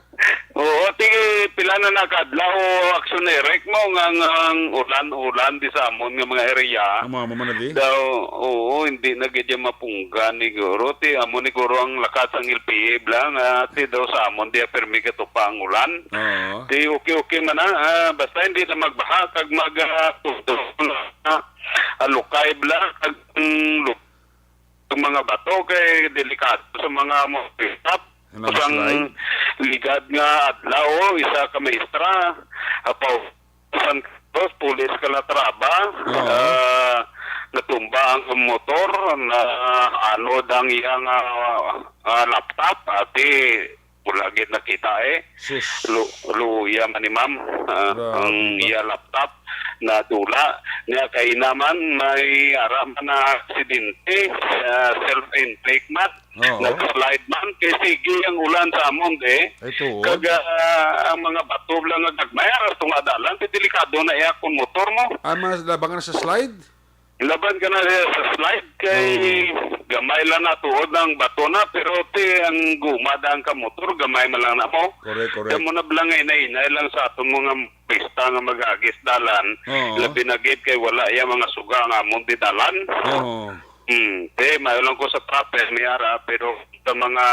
Oo, ti pila na nakadlaw, Aksyon Eric, mo nga, nga ang ulan-ulan di sa amon nga mga area. Amo, amo man na di? Daw, oo, hindi na gid yan mapunggan ni guro. Ti amo ni guro ang lakat sang L P A bla nga ti daw sa amon di pirmi katupa ang ulan. Oo. Ti okay-okay man na, ah, basta hindi na magbaha kag mag, ah, tudo, ah, alukay bla kag, mm, lu-, ang mga bato kay delikado sa mga motorista. Sa mga Sang slide? Ligad nga adlaw, isa ka maestra, apaw, San Carlos, Pulis, Calatrava, Oo. ah, natumba ang motor, na anod ang iyang, ah, ah, laptop, ati wala gid nakita eh. Sus. Lu-, luya man ni ma'am, ah, Grabe ang ba? iya laptop nadula. Niya kay naman may ara man na aksidente, ah, self-inflict man. Oo. Nag-slide man. Kay sige ang ulan sa amon, eh. Ito, oh. Kag, ah, ang mga bato lang nga gagmay, aras to nga dalan, kay delikado na iya kung motor mo. Ah, mas labangan sa slide? Laban ka na siya sa slide, kay Oo. gamay lang na tuod ang bato na, pero ti ang guma daan ka motor, gamay man lang na mo. Correct, correct. Kamo na bala nga inay-inay lang sa aton mga pista nga mag-agis dalan, Oo. labi na gid kay wala iya mga suga nga amon di dalan. Oo. Hmm, te, mayo lang ko sa proper, may ara, pero sa mga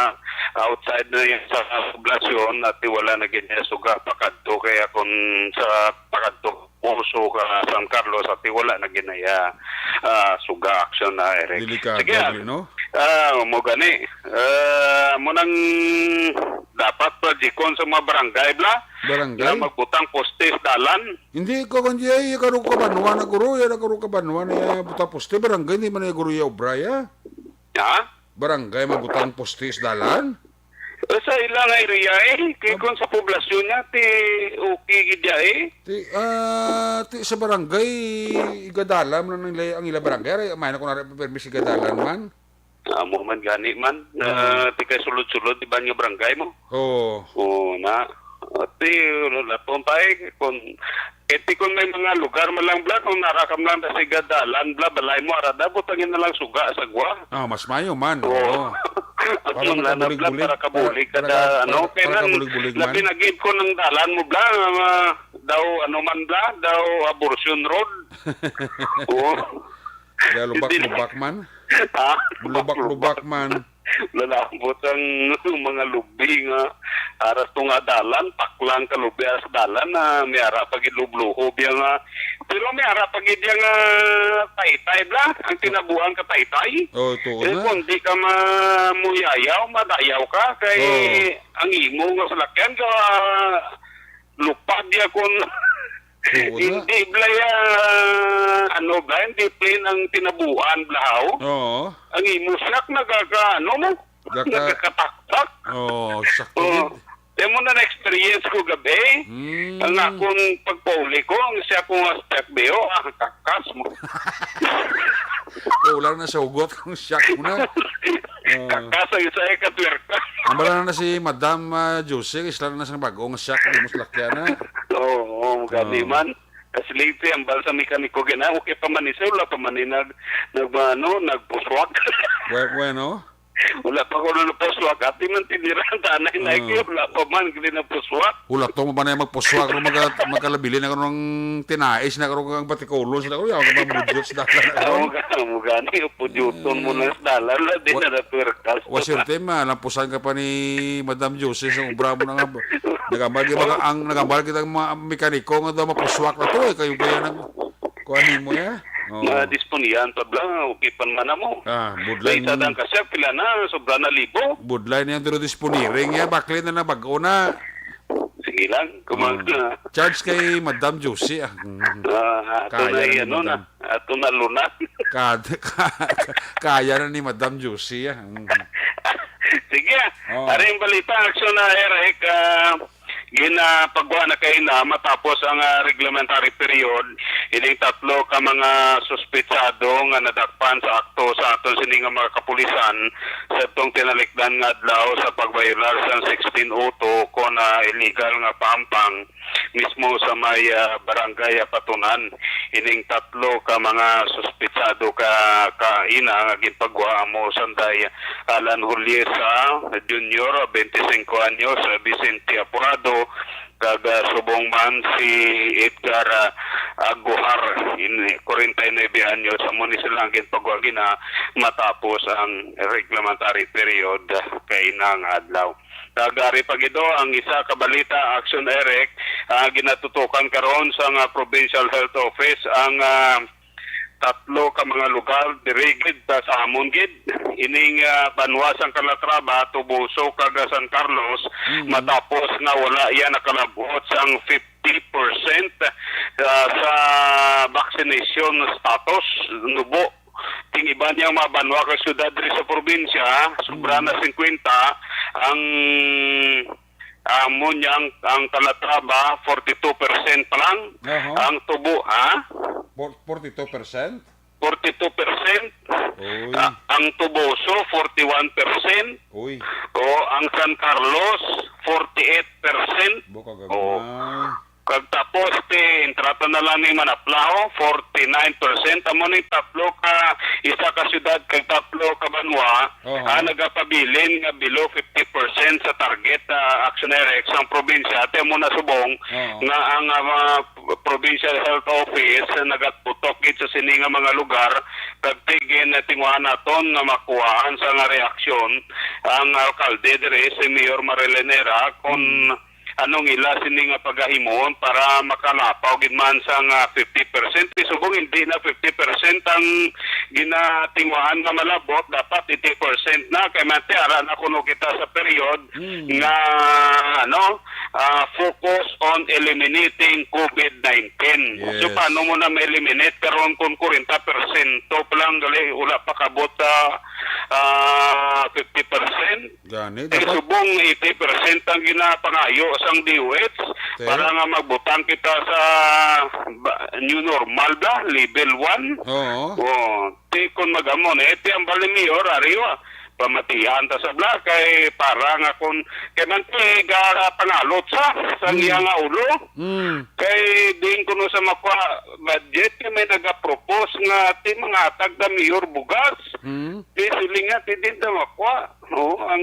outside na yan sa poblasyon, ati wala na gid niya suga pakadto, kaya kung sa pakadto, Poso ka San Carlos, ati wala na gid niya, ah, suga action na, Eric. Delikado, Sige, ah. Gri, no? Ah, mo gani. Ah, mo nang Dapat projecton sa mga barangay, bla, Barangay? nga magbutang poste sa dalan. Hindi ko, kundi ay, karo ka banwa na, guro, yan, karo ka banwa na, yan, butang poste, barangay, hindi man, ay, guro, ya, obra, ya. Ha? Barangay, magbutang poste sa dalan? Eh, sa ilang area, eh, kay Ab- kung sa poblasyon niya, ti, okay gid ya, eh. Ti, ah, ti, sa barangay, igadalan man ang ila, ang ila barangay, ay, may na kung nara, permis igadalan man. Amo man gani man, Oo. ah, ti kay sulod-sulod, di ba, nga barangay mo? Oo. Oo, na. Ati, laton pa, eh, kung, eh, ti kung may mga lugar man lang, bla, kung nara ka man lang sa igadalan, bla, balay mo, arada, butangin na lang suga sa gwa. Ah, mas mayo man, Oo. oo. At Para yung lana, bla, makabulig-bulig. para kabulig Para, kada, para, ano, para kailan, kabulig-bulig man. labi na gid ko ng dalan mo, bla, nga, daw, ano man, bla, daw, abortion road. Oo. Kaya Hindi lubak-lubak man. Ha? Lubak-lubak man. Lalambot ang mga lubi nga aras to nga dalan, paklang ka lubi aras dalan na may ara pa gid lubluhob ya nga. Pero may ara pa gid ya nga taytay, bla, ang tinabuan ka taytay. Oh, tuo Eh, na. kung di ka ma-, muyayaw, madayaw ka, kay Oh. ang imo nga salakyan ka, lupad ya kun Tuo na. hindi, bla, ya, ano, bla, hindi plain ang tinabuan, bla, haw. Oo. Ang imo siyak nagaka-, ano mo? Gaka- Nagkakataktak. Oo, sakto Oo. gid. Kaya mo na na-experience ko gabi. Mm. Ang akong pagpauli ko, ang siya ko nga step, biyo, ah, kakas mo. Eh, wala na sa hugot kung siyak mo na. Oo. Kakas ang isa, eh, katwerka. Ang bala na si Madam, ah, Josie, isla na sa bag-ong siyak, di mo salakyan na. Oo, oo, gani Oo. man. Kasi late ang bal sa mekaniko, gina, okay pa man isa, wala pa man eh, nag, nag, ano, nagpuswak. We-, bueno. Wala pa ko na napuswak. Ati man tinira, tanay na Oo. iki, wala pa man, hindi napuswak. Wala to, mo ba na yung magpuswak, kung magka-, magkalabilin na karong tinais na karong ang batikulo, sila, "Uy, ako ba, budyots na lang." Amo ka, amo gani, pudyoton mo Mm. na sa dalan, la, di Wa-, na natwerkas. Wa, siyempre, ma, lampusan ka pa ni Madam Josie sa obra mo na nga. Nagambal kita, ang, nagambal kita ang mga mekaniko nga daw mapuswak na to, eh. Kayo ba yan ang kuha nimo, ya? Oh. Mga disponihan pa bla, okay pa man mo. Ah, budlay May isa ni dang kasya, pila na, sobra na libo. Budlay niya, pero disponiring niya, bakli na na, bag-o na. Sige lang, kumang- Oh. Charge kay Madam Josie, ah. Mm. Ah, ato Kaya na ni ano na, Madam. ato na lunas. Ka-, ka-, kaya na ni Madam Josie, ah. Mm. Sige, ah. Oh. Ari ang balita, aksyon na, Eric, ah, ginapagwa na kay na matapos ang, ah, reglementary period, ining tatlo ka mga suspitsado nga nadakpan sa akto sa aton sini nga mga kapulisan sa atong tinalikdan nga adlaw sa pagbayolar sa sixteen oh two kon, ah, illegal nga pampang mismo sa may, ah, barangay Apatunan. Ining tatlo ka mga suspitsado ka, kaina nga ginpagwa amo sanday Alan Juliesa Junior, twenty-five anyos, Vicente Apurado, kag, ah, subong man si Edgar, ah, Aguhar, in, forty-nine anyos, amo ni sila ang ginpagwa gina matapos ang reglementary period, ah, kaina nga adlaw. Kag ari pa gid ang isa ka balita, Action Eric, ah, ginatutukan karon sa nga Provincial Health Office ang, ah, tatlo ka mga lugar diri gid sa, sa amon gid. Ining, ah, banwa sang Calatrava, Toboso, kag San Carlos, Mm. matapos nga wala iya nakalab-ot sang fifty percent, ah, sa vaccination status, nubo. Ting iban niya mga banwa kag syudad diri sa probinsya, sobra Mm. na singkwenta ang amo niya ang, ang Calatrava, forty-two percent pa lang. Aha. Ang Tobo, ha? Por-, forty-two percent? Forty-two percent. Uy. A-, ang Toboso, forty-one percent. Uy. O, ang San Carlos, forty-eight percent. Bo, kagamay. O. Kag tapos, ti, entrata na lang ni Manaplao, forty-nine percent. Amo ni tatlo ka, isa ka syudad kag tatlo ka banwa, Oho. ah, nagapabilin nga below fifty percent sa target, ah, Action Eric sang probinsya. Ate mo na subong Oo. nga ang, ah, mga provincial health office nagatutok gid sa sini nga mga lugar, kag tigin na tinguha naton nga makuhaan sa nga reaksyon ang alkalde diri, si Mayor Marilyn Era, kon Hmm. anong ila sini nga pagahimuon para makalapaw gid man sa nga fifty percent. Subong hindi na fifty percent ang ginatinguhaan nga malabot, dapat eighty percent na. Kay man ti ara na kuno kita sa period Mm. nga, ano, ah, focus on eliminating covid nineteen. So, Yes. paano mo na ma-eliminate karon kung forty percent pa lang gali, wala pa kabot sa, ah, fifty percent? Gani, Eh, dapat subong eighty percent ang ginapangayo sang D O H Te? para nga magbutang kita sa ba, new normal ba, level one. Oo. Oh, ti kun mag-amo na, iti ang bali mayor, ariwa, pamatian ta sa bla, kay para nga kun, kay man ti ga pangalot sa, sa Mm. iya nga ulo. Mm. Kay din kuno sa makwa budget, kay may nagapropose nga ti mga hatag na mayor bugas. Mm. Di siling nga, ti din ta makwa. No, ang,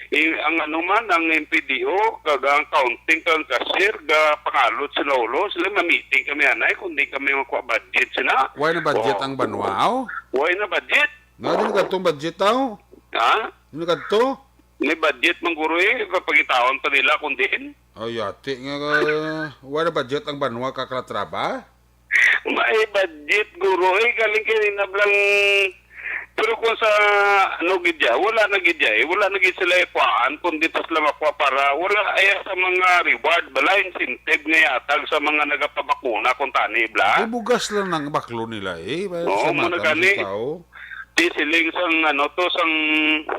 i-, ang ano man, ang M P D O, kag ang counting, kag ang cashier, ga pangalot sila ulo, sila mamiting kami anay, kung di kami makuha budget sila. Why na budget Oh. ang banwa, aw? Why na budget? Nga din kadtong budget, aw? Ha? Ano kadto? May budget man guro eh, papangitaon pa nila kung din. Ay, yati nga, uh, why na budget ang banwa, Kalatrava? May budget, guro. Eh, galing kanina lang. Pero kung sa, ano, gid ya, wala na gid ya, eh. Wala na gid sila ikuhaan, kung di pa sila makuha para, wala, ay, sa mga reward, bala, incentive nga yatag sa mga nagapabakuna, kung tani, bla. Ay, bugas lang nang baklo nila, eh. Ba-, Oo, sa muna mata gani. Sa tao. Di siling sang, ano, to, sang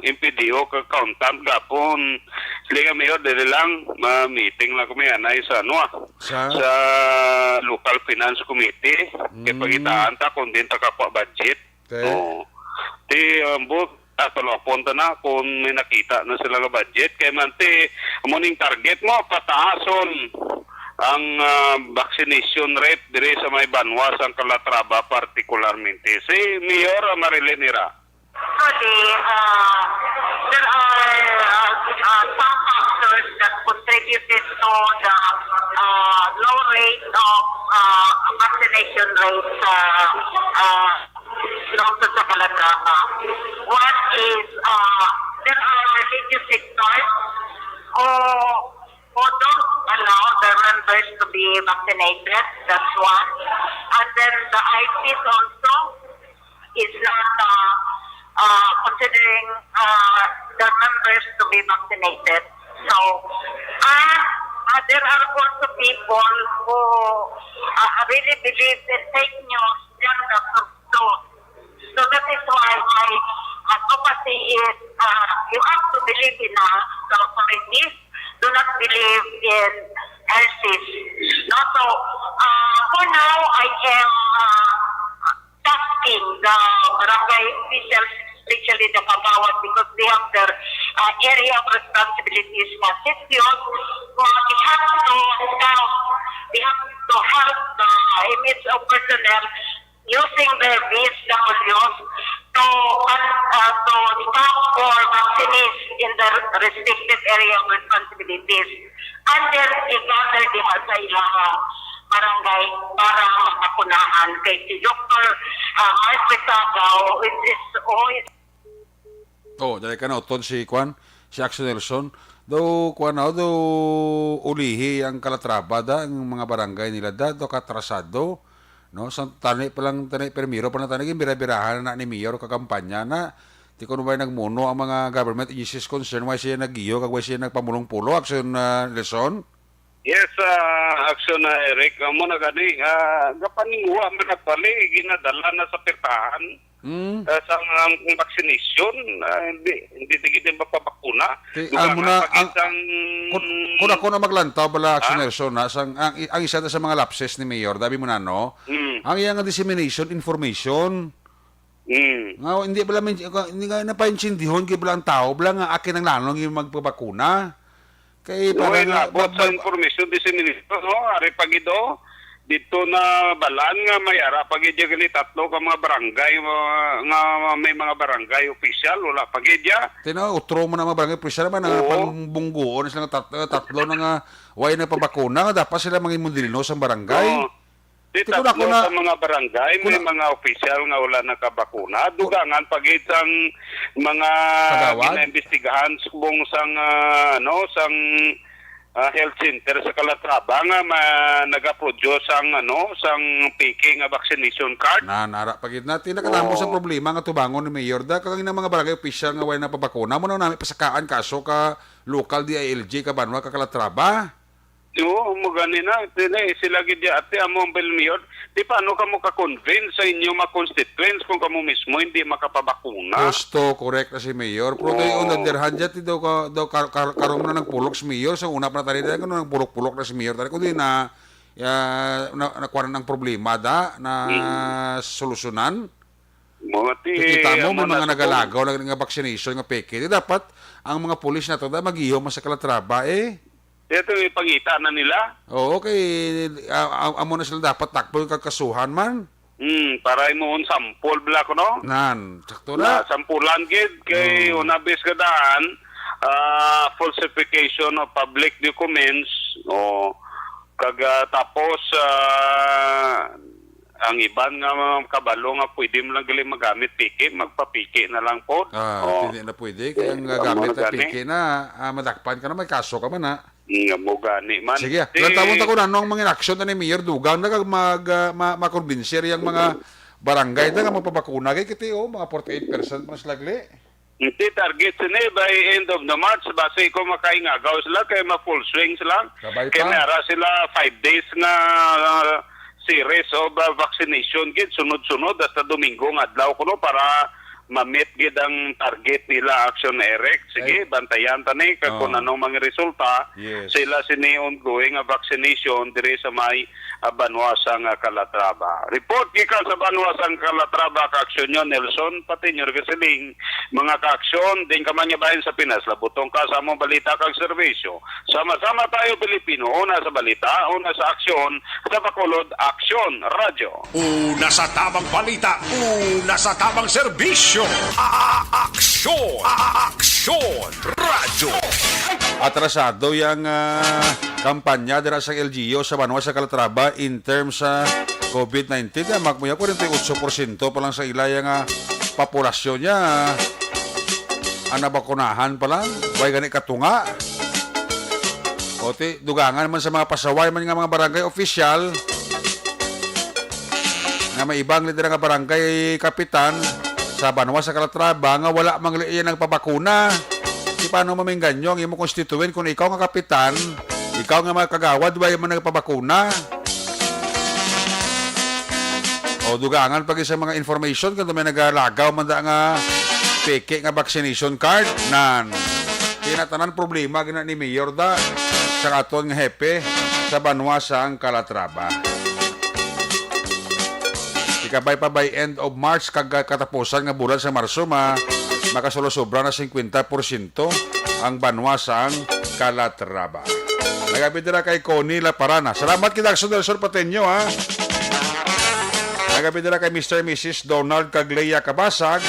M P D O, ka accountant, gapon. Siling nga, Mayor, dili lang, ma-meeting lang kami, anay, sa, ano, ah, Sa? sa local finance committee. Kay Mm. pangitaan ta kung din ta kakuha budget. Okay. Oo. Ti, um, bu-, ah, talapon ta na kung may nakita na sila nga budget. Kay man ti, amo ning target mo, pataason ang, ah, vaccination rate diri sa may banwa sang Calatrava partikularmente. Si Mayor Marilyn Hira. Actually, uh, there are, uh, uh, some factors that contributed to the, uh, low rate of, uh, vaccination rates, uh, uh, also sa Calatrava. One is, uh, there are religious sectors who, who don't allow their members to be vaccinated. That's one. And then the I Ps also is not, uh, uh, considering, uh, the members to be vaccinated. So, uh, uh, there are also people who, uh, really believe in fake news than the truth. So that is why my advocacy is, uh, you have to believe in us, the authorities. Do not believe in hearses. No? So, uh, for now, I am, uh, tasking the barangay officials, especially the kagawad, because they have their, uh, area of responsibilities na sitio. So, they have to help, they have to help the M S O personnel using their V S Ws to, uh, to stop for vaccinees in their respective area of responsibilities. And then, i-gather diha sa ilang barangay para mapakunahan kay si Doktor, ah, Mark Resaga, who is, is, who is Oh, dali ka na, uton si, kwan, si Action Nelson. Daw, kwan na, daw ulihi ang Calatrava da, ang mga barangay nila da, daw katrasado. No, sa tani pa lang, tani, primero pa lang tani, ginbira-birahan na ni Mayor kakampanya na. Ti kuno ba'y nagmuno ang mga government agencies concerned, why siya naggiyo, kag why siya nagpamulong-pulo, Action, ah, Nelson? Yes, ah, Action na, Eric. Amo na gani, ah, gapaninguha man actually, ginadala na sa pirtahan. Hmm. Ah, sa mga vaccination, ah, hindi, hindi, hindi, hindi mapabakuna. Ti, Dugangan amo na, pa ang, gid sang kun, kun ako na maglantaw bala, Action Ha? Nelson, na, sang, ang, ang isa na sa mga lapses ni Mayor, dabi mo na, no? Hmm. Ang iyang dissemination, information. Hmm. Nga, hindi bala, men-, hindi nga napaintindihon, kay bala ang tao, bala nga akin ang lanong yung magpabakuna. Kay Uy, para nga, labot sa ba-, ba-, information dissemination, no? Ari pa gid, oh. Dito na balaan nga may ara pa gid yung tatlo ka mga barangay, uh, nga may mga barangay official, wala pa gid ya. Tinaw, utro mo na mga barangay official, man, nga Oo. pangbungguon sila nga tat-, uh, tatlo na nga way na pabakuna, nga dapat sila mga imundilino sa barangay. Oo. Di Ti ko na tatlo ko na ka mga barangay, may Kuna mga opisyal nga wala nakabakuna. Dugangan pa gid sang mga Kagawad? Ginaimbestigahan subong sang, ah, ano, sang ah, health center sa Calatrava nga ma-, nagaproduce sang, ano, sang peke nga vaccination card. Na, nara pa gid na. Ti, nakadamo sang Oo. problema nga tubangon ni Mayor da. Kag ang mga barangay official nga wala napabakuna, mo na nami pasakaan kaso ka local D I L G ka banwa ka Calatrava. Oo, mo gani na. Ti, na, sila gid di ate, amo ang Mayor. Di paano kamo ka-convince sa inyo mga constituents kung kamo mismo hindi makapabakuna? Gusto, correct na si Mayor. Pero Oo. on the other hand, dyan, ti daw ka, daw kar-, kar-, karong na nagpulok si Mayor, sa una pa na tani, dahil kung nagpulok-pulok na si Mayor, tani, kundi na, ya, na, nakuha na ng problema, da, na Hmm. solusyonan. Mga ti, Kita mo, amo may na mga sa nagalaga, wala nga vaccination, nga peke. Di dapat, ang mga pulis na to, da, mag-ihom sa Calatrava, eh. Ito, ipangita na nila. Oo, kay, ah, ah, amo na sila dapat takbo yung kagkasuhan man. Hmm, para imuon sample bala ko, no? Nan, sakto Na na. sampulan gid kay Oo. unabis ka daan, ah, falsification of public documents, o kag, ah, tapos, ah, ang iban nga mga kabalo nga pwede mo lang gali magamit piki, magpapiki na lang po. Ah, Oo. hindi na pwede. Kaya ang Ang gamit mga na gani. piki na, ah, madakpan ka na, may kaso ka man, ha? Nga mo gani man. Sige, Di, lantawon ta ko na, anong mga action ta ni Mayor Dugang na kag mag, ah, ma-, makumbinsi yang mga barangay na nga magpabakuna kay kiti, oh, mga forty-eight percent man sila gali. Ti target sini by end of the March, basi ko makaingagaw sila kay ma-full swing sila. Kabay Kay pa. may ara sila five days nga, ah, series of, ah, vaccination gid sunod-sunod hasta Domingo nga adlaw kuno para ma-meet gid ang target nila, Action Eric. Sige, Ay. bantayan ta ni kag kung Oh. anong mga resulta Yes. sila sini ongoing nga vaccination diri sa may, ah, banwa sang, ah, Calatrava. Report gikan sa banwa sang Calatrava, Kaaksyon, Nelson Patiño Gasiling. Mga Kaaksyon, din ka man nga bahin sa Pinas, labutong ka sa among balita kag serbisyo. Sama-sama tayo, Pilipino. Una sa balita, una sa aksyon, sa Bacolod Aksyon Radyo. Una sa tamang balita, una sa tamang serbisyo. A-, aksyon, A-, aksyon, radyo. Atrasado yang, ah, kampanya dira sa L G U sa banwa sa Calatrava in terms sa covid nineteen. Kaya magmuya, forty-eight percent pa lang sa ila yang, ah, populasyon niya, ah, ang nabakunahan pa lang. Way gani katunga. O ti, dugangan man sa mga pasaway man nga mga barangay official nga may ibang lidera nga barangay kapitan sa banwa sa Calatrava nga wala man gali iya nagpabakuna. Di paano mamingganyo ang imo constituent kung ikaw nga kapitan, ikaw nga mga kagawad, wala man nagpabakuna? O dugangan pa gid sa mga information kung may nagalagaw man da nga peke nga vaccination card. Nan. Kaya na tanan problema gina ni Mayor da sa aton nga hepe sa banwa sang Calatrava. Ikabay pa by end of March kag katapusan nga bulan sa Marso, ma-, makasolo sobra na singkwenta porsyento ang banwa sang Calatrava. Nagabi dira kay Connie Laparana. Salamat kita, Nelson Pateño, ha. Nagabi dira kay Mister Missus Donald kag Lea Kabasag,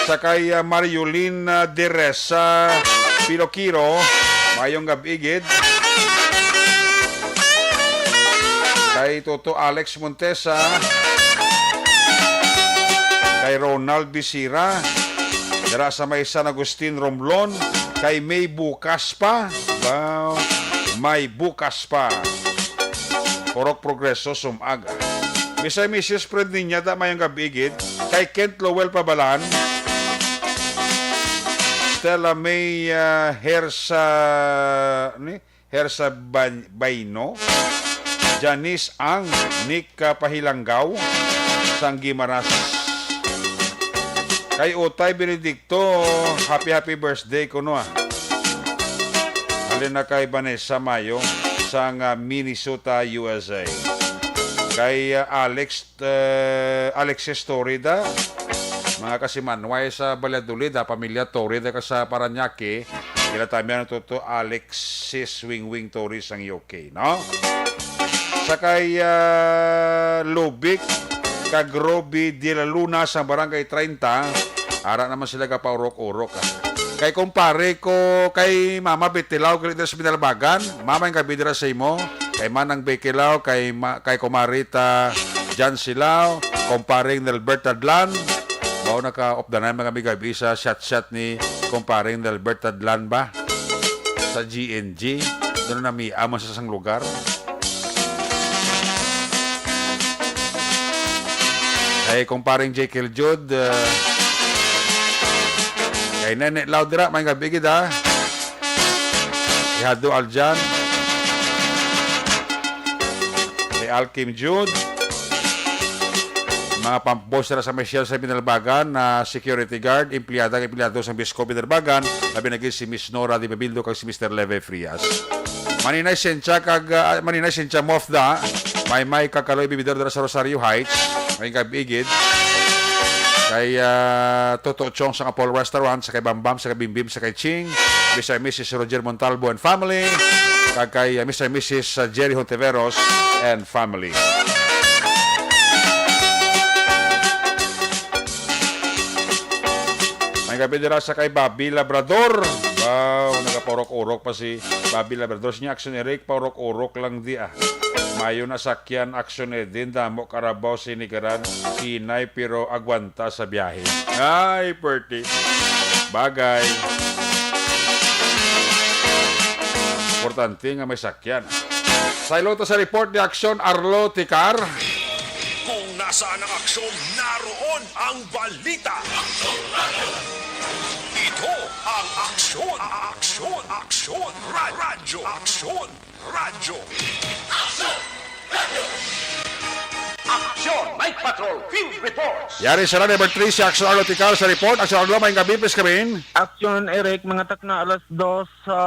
sa kay, ah, Mariolin, ah, Deresa Pilokiro. Mayong gab-i gid. Kay Toto Alex Montesa, kay Ronald Bisira, dira sa may San Agustin Romblon, kay May Bukas pa. Wow, May Bukas pa. Purok Progreso, Sumaga. Mister Missus Fred Niña, da mayong gab-i gid. Kay Kent Lowell Pabalan, Stella May, ah, Hersa, ni? Hersa Ban-, Baino, Janice Ang, Nick, ah, Pahilanggaw, sang Guimaras. Kay Utay Benedicto, happy, happy birthday kuno, ah. Halin na kay Vanessa Mayo sang, ah, Minnesota, U S A. Kay, ah, Alex, eh, Alexis Torida, mga kasimanway sa Valladolid, ah, pamilya Torida ka sa Parañaque, kila tami ang Toto Alexis Wingwing Torres sang U K, no? Sa kay, ah, Lubic, kag Roby de la Luna sa Barangay treinta, ara naman sila kapaurok-urok, ah. Kay kumpare ko, kay Mama Betilao, gali dira sa Binalbagan. Mama, ang gabi dira sa imo. Kay Manang Betilao, kay ma-, kay Kumarita Jan Silao, kumpareng Nelbert Tadlan. Mao naka-off the line, mga amigo, abi sa chat-chat ni kumpareng Nelbert Tadlan ba? Sa G N G. Doon na nami-, amo sa isang lugar. Ay, kumparing Jekyll Jude, ah, kay Nene Loud dira, may gabi gid, ha. Ihado Aljan. Kay Alkim Jude. Mga pamboss na sa Michelle sa Binalbagan, na security guard, empleyada, empleyado sa Bisco Binalbagan, labi na gid si Miss Nora Di Babildo kag si Mister Leve Frias. Maninay Sencha kag, ah, Maninay Sencha Mofda, may may kag Kaloy Bibidor dira sa Rosario Heights, may kag igid. Kay, ah, Toto Chong sa Apollo Restaurant, sa kay Bambam, sa kay Bimbim, sa kay Ching, Mister and Missus Roger Montalbo and family, kag kay, ah, Mister and Missus Jerry Hontiveros and family. May gabi dira sa kay Bobby Labrador. Wow, nagapaurok-urok pa si Bobby Labrador. Siya, Action Eric, paurok-urok lang di, ah. Mayo na sakyan, Action Edin, damo karabaw, sinigaran, hinay, pero agwanta sa biyahe. Ay, perti. Bagay. Importante nga may sakyan. Saylo ta sa report ni Action Arlo Tikar. Kung nasaan ang aksyon, naroon ang balita. Ito ang Aksyon, Aksyon, Aksyon, Radyo, Aksyon, Radyo. Aksyon! Night Patrol Field Reports! Yari sa number three si Action Arlo Tikar sa report. Action Arlo, may gabi, please, kami. Action Eric, mga takna alas dos sa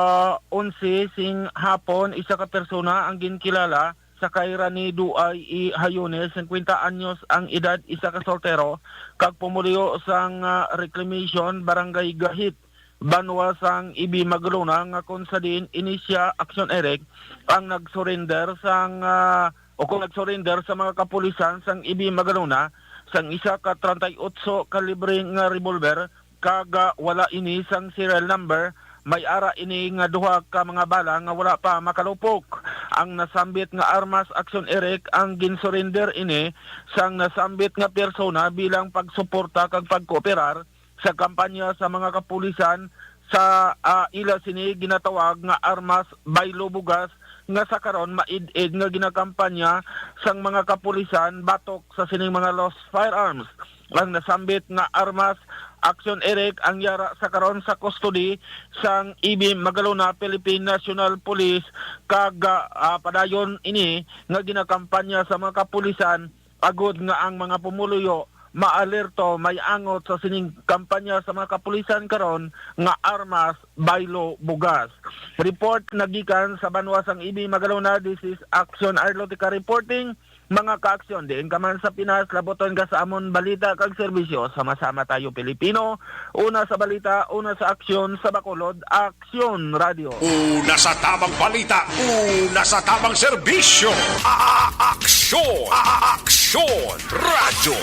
onse sing hapon, isa ka persona ang ginkilala sa kay Ranido I E Hayone, singkwenta anyos ang edad, isa ka soltero, kag pumuluyo sang, ah, Reclamation, Barangay Gahit, banwa sang Ibi Magalona, nga kon sa diin ini siya, Action Eric, ang nag-surrender sang, ah, o kung nag-surrender sa mga kapulisan sang Ibi Magalona sang isa ka treinta y ocho kalibre nga revolver kag, ah, wala ini sang serial number. May ara ini nga duha ka mga bala nga wala pa makalupok. Ang nasambit nga armas, Action Eric, ang ginsurrender ini sang nasambit nga persona bilang pagsuporta kag pagkooperar sa kampanya sa mga kapulisan sa, ah, ila sini ginatawag nga Armas Baylo Bugas, nga sa karon maid-id nga ginakampanya sang mga kapulisan batok sa sining mga lost firearms. Ang nasambit nga armas, Action Eric, ang yara sa karon sa custody sang Ibi Magalona Philippine National Police, kag, ah, padayon ini nga ginakampanya sa mga kapulisan agod nga ang mga pumuluyo maalerto, may angot sa sining kampanya sa mga kapulisan karon nga Armas Baylo Bugas. Report nagikan sa banwa sang Ibi Magalona, this is Action Arlotica reporting. Mga ka-aksyon, diin ka man sa Pinas, labuton ka sa amon balita kag serbisyo. Sama-sama tayo, Pilipino. Una sa balita, una sa aksyon, sa Bacolod, Aksyon Radio. Una sa tamang balita, una sa tamang serbisyo. A-, a-, aksyon, a-, a-, aksyon, radyo.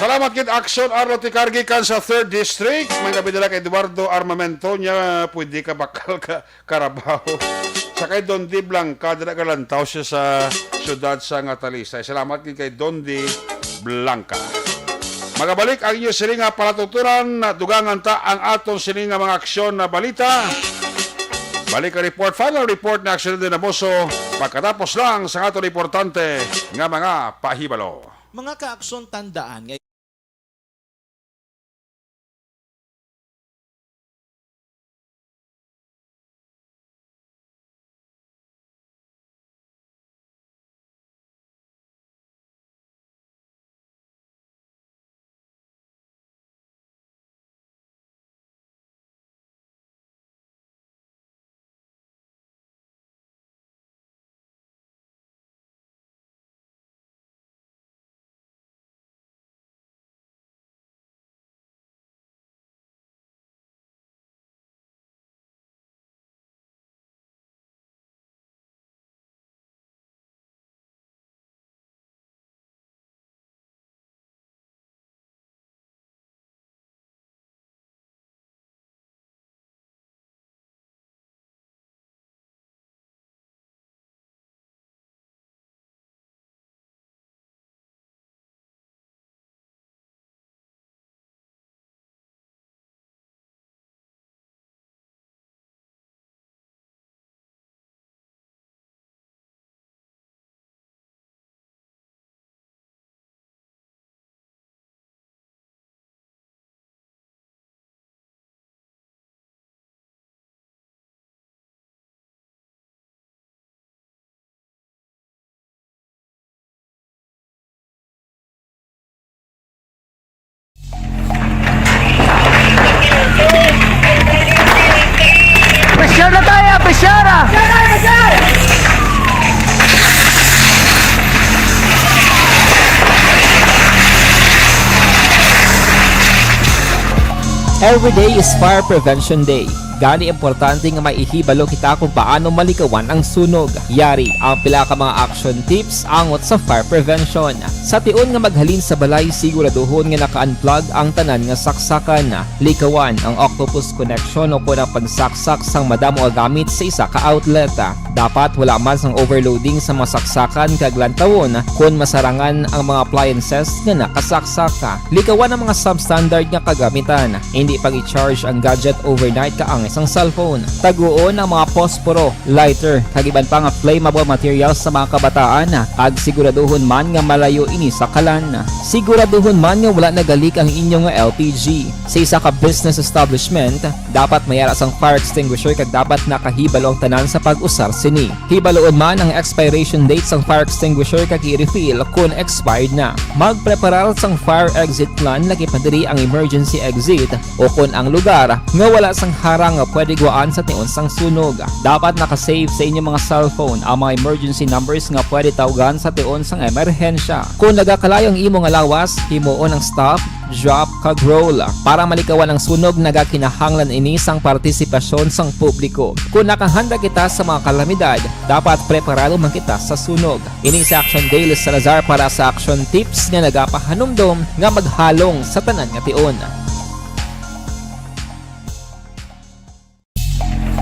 Salamat gid, Aksyon Arlo Ticar, gikan sa Third District. May gabi nila kay Eduardo Armamento niya, pwede ka bakal ka Carabao. Sa kay Dondi Blanca, dira galantaw siya sa siyudad sa nga Talisay. Salamat gid kay Dondi Blanca. Magabalik ang inyo sini nga palatuturan, dugangan ta ang aton sini nga mga aksyon na balita. Balik ang report, final report na Aksyon Dinamoso, pagkatapos lang sa aton importante nga mga pahibalo. Mga kaaksyon, tandaan nga Every day is Fire Prevention Day. Gani, importante nga maihibalo kita kung paano malikawan ang sunog. Yari ang pila ka mga action tips angot sa fire prevention. Sa tion nga maghalin sa balay, siguraduhon nga naka-unplug ang tanan nga saksakan. Likawan ang octopus connection o kon ang pagsaksak sang madamo nga gamit sa isa ka outlet. Dapat wala man sang overloading sa mga saksakan kag lantawon kon masarangan ang mga appliances nga nakasaksak. Likawan ang mga substandard nga kagamitan. Indi pag-i-charge ang gadget overnight kaangay sang cellphone. Taguon ang mga posporo, lighter, kag iban pa nga flammable materials sa mga kabataan, kag siguraduhon man nga malayo ini sa kalan. Siguraduhon man nga wala nagalik ang inyo nga L P G. Sa isa ka business establishment, dapat may ara sang fire extinguisher kag dapat nakahibalo ang tanan sa pag-usar sini. Hibaluon man ang expiration date sang fire extinguisher kag i-refill kon expired na. Magpreparar sang fire exit plan, lakip na diri ang emergency exit, o kon ang lugar nga wala sang harang nga pwede gwaan sa tion sang sunog. Dapat naka-save sa inyong mga cellphone ang mga emergency numbers nga pwede tawgan sa tion sang emerhensya. Kon nagakalayo ang imo nga lawas, himuon ang stop, drop, kag roll. Para malikawan ang sunog, nagakinahanglan ini sang partisipasyon sang publiko. Kon nakahanda kita sa mga kalamidad, dapat preparado man kita sa sunog. Ini si Action Dale Salazar para sa Action Tips nga nagapahanumdom nga maghalong sa tanan nga tion.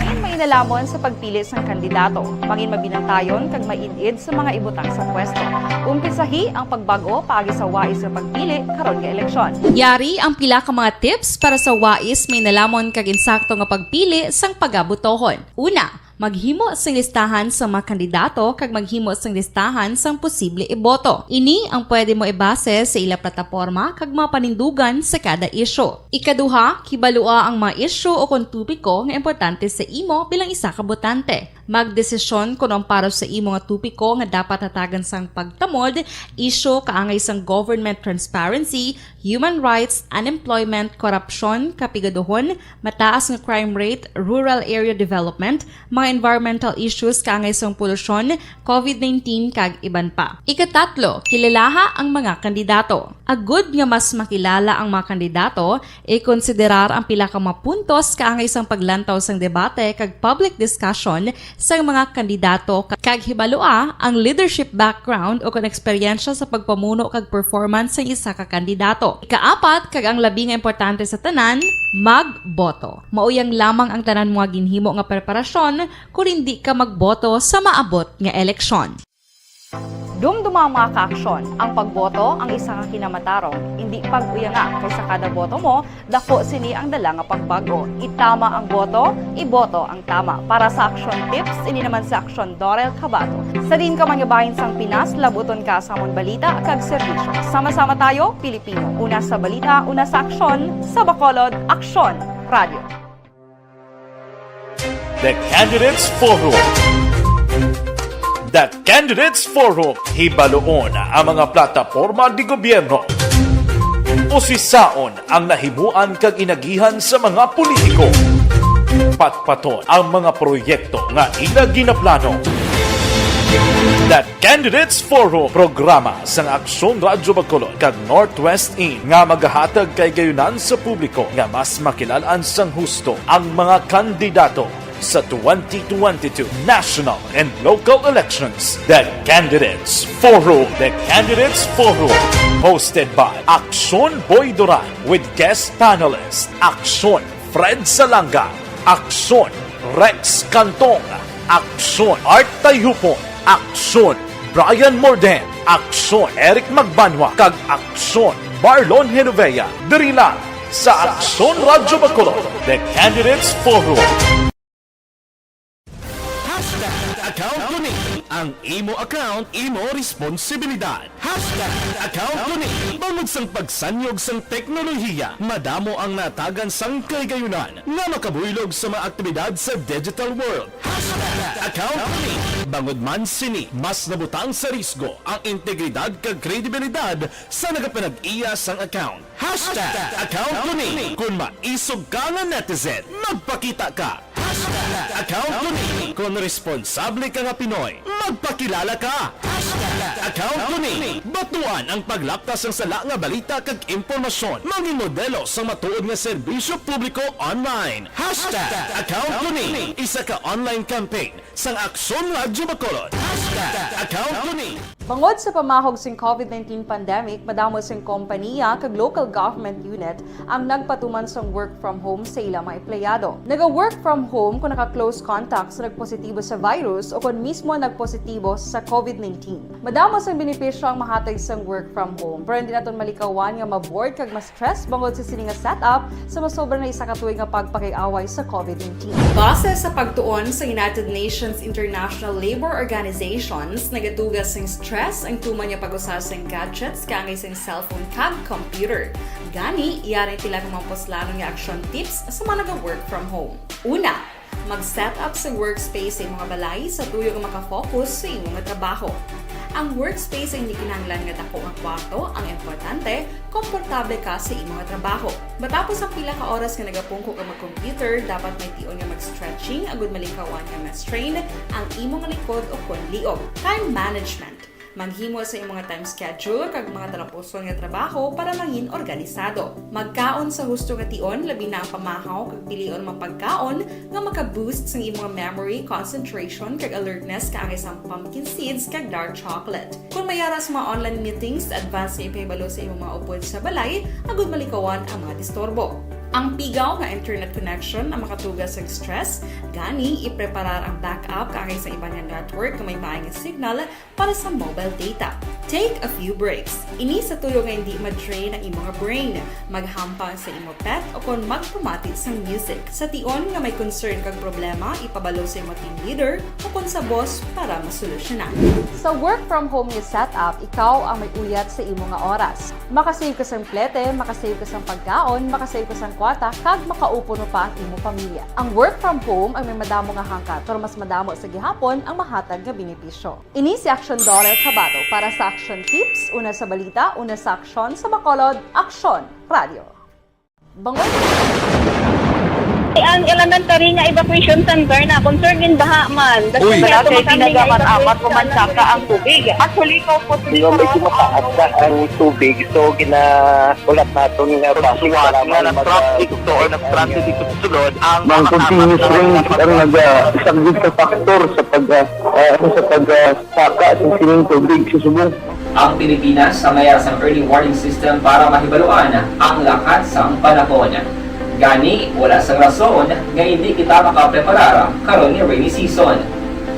Diin mainalhamon sa pagpili sang kandidato, mangin mabinantayon kag maid-id sa mga ibutang sa pwesto. Umpisahi ang pagbag-o paagi sa wais nga pagpili karon nga eleksyon. Yari ang pila ka mga tips para sa wais, mainalhamon kag insakto nga pagpili sang pagabotohon. Una, maghimo sing listahan sa mga kandidato kag maghimo sing listahan sang posible iboto. Ini ang pwede mo ibase sa ila plataporma kag mga panindugan sa kada isyu. Ikaduha, kibalua ang mga isyu o kon topiko nga importante sa imo bilang isa ka botante. Magdesisyon kon ang para sa imo nga topiko nga dapat hatagan sang pagtamod, isyu kaangay sang government transparency, human rights, unemployment, korupsyon, kapigaduhon, mataas nga crime rate, rural area development, mga environmental issues kaangay sang polusyon, covid nineteen, kag iban pa. Ikatatlo, kilalaha ang mga kandidato. Agud nga mas makilala ang mga kandidato, ikonsiderar ang pila ka mga puntos kaangay sang paglantaw sang debate kag public discussion sang mga kandidato, ka-, kag hibalua ang leadership background o kon eksperyensya sa pagpamuno kag performance sang isa ka kandidato. Ikaapat, kag ang labi nga importante sa tanan, magboto. Mao yang lamang ang tanan mo nga ginhimo nga preparasyon kon indi ka magboto sa maabot nga eleksyon. Dumduma, mga kaaksyon, ang pagboto ang isa ka kinamatarong, indi pag-uyanga, kay sa kada boto mo, dako sini ang dala nga pagbag-o. Itama ang boto, iboto ang tama. Para sa Action Tips, ini naman si Action Dorel Cabato. Sa diin ka man nga bahin sang Pinas, labuton ka sa amon balita kag serbisyo. Sama-sama tayo, Pilipino. Una sa balita, una sa aksyon, sa Bacolod, Aksyon Radio. The Candidates Forum. The Candidates Forum, hibaluon ang mga plataporma de gobyerno. Usisaon ang nahimuan kag inagihan sa mga politiko. Patpaton ang mga proyekto nga ila ginaplano. The Candidates Forum, programa sang Aksyon Radyo Bacolod kag Northwest In, nga magahatag kahigayonan sa publiko nga mas makilal-an sang husto ang mga kandidato sa twenty twenty-two national and local elections. The Candidates Forum. The Candidates Forum, hosted by Aksyon Boy Duran with guest panelist Aksyon Fred Salanga, Aksyon Rex Cantong, Aksyon Art Tayhupon, Aksyon Brian Morden, Aksyon Eric Magbanwa, kag Aksyon Marlon Genovea. Diri lang sa Aksyon Radyo Bacolod, The Candidates Forum. Hashtag account ko ni. Ang imo account, imo responsibilidad. Hashtag account ko ni. Bangod sang pagsanyog sang teknolohiya, madamo ang natagan sang kahigayonan nga makabuylog sa mga aktibidad sa digital world. Hashtag account ko ni. Bangod man sini, mas nabutang sa risgo ang integridad kag kredibilidad sa nagapanag-iya sang account. Hashtag account ko ni. Kon maisog ka nga netizen, magpakita ka. Hashtag Account ko ni. Kon responsable ka nga Pinoy, magpakilala ka. Hashtag Account ko ni. Batuan ang paglapta sang sala nga balita kag impormasyon. Mangin modelo sang matuod nga serbisyo publiko online. Hashtag Account ko ni. Isa ka online campaign sang Aksyon Radyo Bacolod. Hashtag Account ko ni. Bangod sa pamahog sing covid nineteen pandemic, madamo sing kompaniya kag local government unit ang nagpatuman sang work from home sa ila mga empleyado. Naga-work from home kon naka-close contact sa nagpositibo sa virus o kon mismo nagpositibo sa covid nineteen. Madamo sang benepisyo ang mahatag sang work from home, pero hindi naton malikawan nga ma-bored kag ma-stress bangod sa sini nga setup sa masobra na isa ka tuig nga pagpakig-away sa covid nineteen. Base sa pagtuon sa United Nations International Labour Organizations, nagatuga sing stress ang tuman nga pag-usa sing gadgets kaangay sing cellphone kag computer. Gani, yari pila ka mga puslanon nga action tips sa mga naga-work from home. Una, mag-set up sa workspace sa imo nga balay sa tuyo nga makafocus sa imo nga trabaho. Ang workspace ay hindi kinahanglan nga dako nga kwarto ang importante, komportable ka sa imo nga trabaho. Matapos ang pila ka oras nga nagapungko ka mag-computer, dapat may tion nga mag-stretching agud malikawan nga ma-strain ang imo nga likod o kon liog. Time management. Maghimo sa imo nga time schedule kag mga talapuson nga trabaho para mangin organisado. Magkaon sa husto nga tion, labi na ang pamahaw kag pilion mga pagkaon nga maka-boost sang imo nga memory, concentration kag alertness kaangay sang pumpkin seeds kag dark chocolate. Kon may ara sa mga online meetings, advance nga ipahibalo sa imo mga upod sa balay agud malikawan ang mga disturbo. Ang pigaw nga internet connection ang makatuga sang stress, gani ipreparar ang backup kaangay sa iban nga network nga may maay nga signal para sa mobile data. Take a few breaks. Ini sa tuyo nga hindi ma-drain ang imo nga brain. Maghampang sa imo pet o kon magpamati sang music. Sa tion nga may concern kag problema, ipabalo sa imo team leader o kon sa boss para masolusyonan. Sa work from home nga setup, ikaw ang may uyat sa imo nga oras. Makasave ka sang plete, makasave ka sang pagkaon, makasave ka sang kwarta, kag makaupo no pa ang imo pamilya. Ang work from home ang may madamo nga hangkat, pero mas madamo sa gihapon ang mahatag nga benepisyo. Ini si Action Daughter Kabato para sa Action Tips, una sa balita, una sa aksyon, sa Bacolod, Aksyon Radio. Bangod Ang elementary nga evacuation center na concern gin baha man. Uy. Wala kay pinagamat-amat, human saka ang tubig. Actually, ko po Medyo mataas na ang tubig, so ginaulat naton nga basi nga kailangan na-trap dito or na-stranded dito sa sulod ang mga continuous rains ang naga-, isa gid ka factor sa pag, ah, ah, sa pag, ah, saka sa sining tubig sa subong. Ang Pilipinas ang may ara sang early warning system para mahibaluan ang lakat sang panahon. Gani, wala sang rason nga hindi kita makapreparar karon nga rainy season.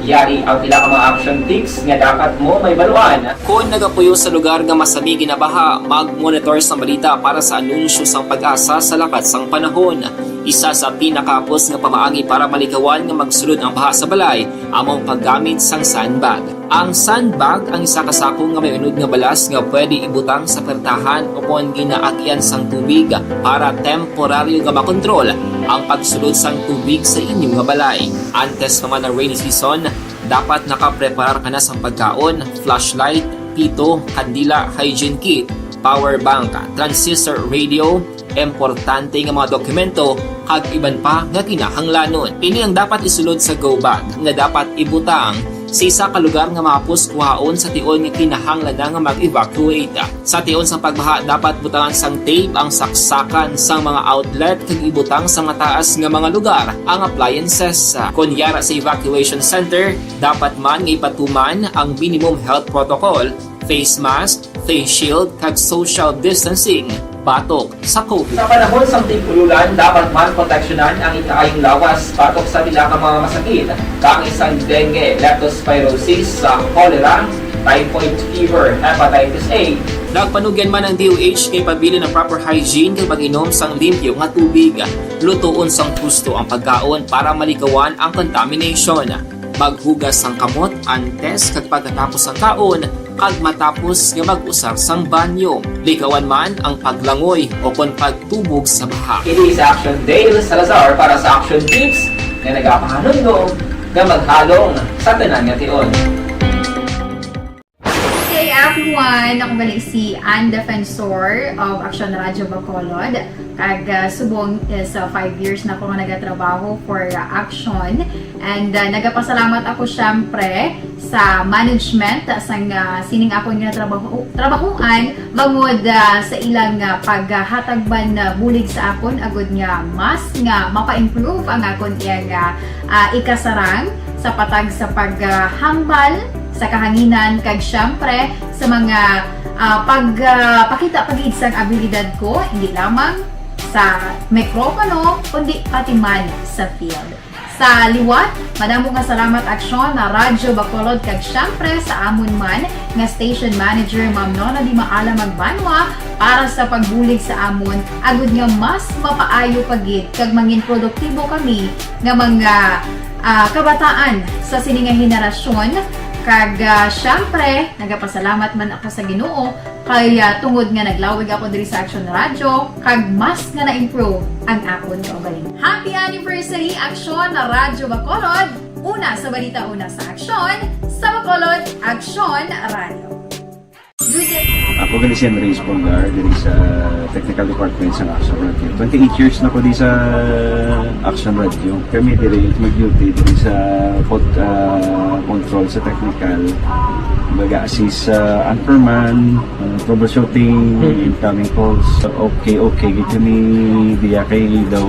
Yari ang pila ka mga action tips nga dapat mo mahibaluan. Kon nagapuyo sa lugar nga masami ginabaha, mag-monitor sa balita para sa anunsyo sang PAGASA sa lakat sang panahon. Isa sa pinakahapos nga pamaagi para malikawan nga magsulod ang baha sa balay amo ang paggamit sang sandbag. Ang sandbag ang isa ka sako nga may unod nga balas nga pwede ibutang sa pertahan o kon ginaagian sang tubig para temporaryo nga makontrol ang pagsulod sang tubig sa inyo nga balay. Antes pa man ang rainy season, dapat nakapreparar ka na sang pagkaon, flashlight, pito, kandila, hygiene kit, power bank, transistor radio, importante nga mga dokumento, kag iban pa nga kinahanglanon. Ini ang dapat isulod sa go bag nga dapat ibutang sa isa ka lugar nga mahapos kuhaon sa tion nga kinahanglan na nga mag-evacuate. Sa tion sang pagbaha, dapat butangan sang tape ang saksakan sang mga outlet kag ibutang sa mataas nga mga lugar ang appliances. Kon yara sa evacuation center, dapat man nga ipatuman ang minimum health protocol, face mask, face shield, kag social distancing batok sa COVID. Sa panahon sang tig-ululan, dapat man proteksyonan ang ikaayong lawas batok sa pila ka mga masakit, kaangay sang dengue, leptospirosis, sa cholera, typhoid fever, hepatitis A. Nagpanugyan man ang D O H nga ipabilin ang proper hygiene kag pag-inom sang limpyo nga tubig. Lutoon sang husto ang pagkaon para malikawan ang contamination. Maghugas sang kamot antes kag pagkatapos sang kaon kag matapos nga mag-usar sang banyo. Likawan man ang paglangoy o kon pagtubog sa baha. Ini si Action Dale Salazar para sa Action Tips nga nagapahanumdom nga maghalong sa tanan nga tion. Kay Act one, Ako gali si Ann Defensor of Action Radio Bacolod. Kag, ah, subong is, ah, five years na ako nga nagatrabaho for, ah, Action. And, ah, nagapasalamat ako, syempre, sa management, ah, sang, ah, sining akon nga trabaho, trabahuan, bangod, ah, sa ilang, ah, paghatag man, ah, bulig sa akon, agud nga mas nga mapa-improve ang akon iyang, ah, ah, ikasarang sa patag sa paghambal sa kahanginan, kag syempre sa mga, ah, pag, ah, pakita pa gid sang abilidad ko, hindi lamang sa mikropono, kundi pati man sa field. Sa liwat, madamo nga salamat, Aksyon, na Radyo Bacolod, kag syempre sa amon man nga station manager, Ma'am Nona Di Maala Magbanwa, para sa pagbulig sa amon, agud nga mas mapaayo pa gid kag mangin produktibo kami nga mga, ah, kabataan sa sini nga henerasyon. Kag, ah, syempre, nagapasalamat man ako sa Ginoo kay, ah, tungod nga naglawig ako diri sa Action Radio, kag mas nga na-improve ang akon kaugalingon. Happy anniversary, Action Radyo Bacolod! Una sa balita, una sa aksyon, sa Bacolod, Action Radio. Ako gali si Henry Espolgar, diri sa technical department sa Action Radio. Twenty-eight years na ko di sa Action Radio. Kami diri mag-duty diri sa pod-, ah, control sa technical. Baga assist sa anchorman, ah, troubleshooting, Mm. incoming calls. Okay, okay. Gid kami diya kay daw,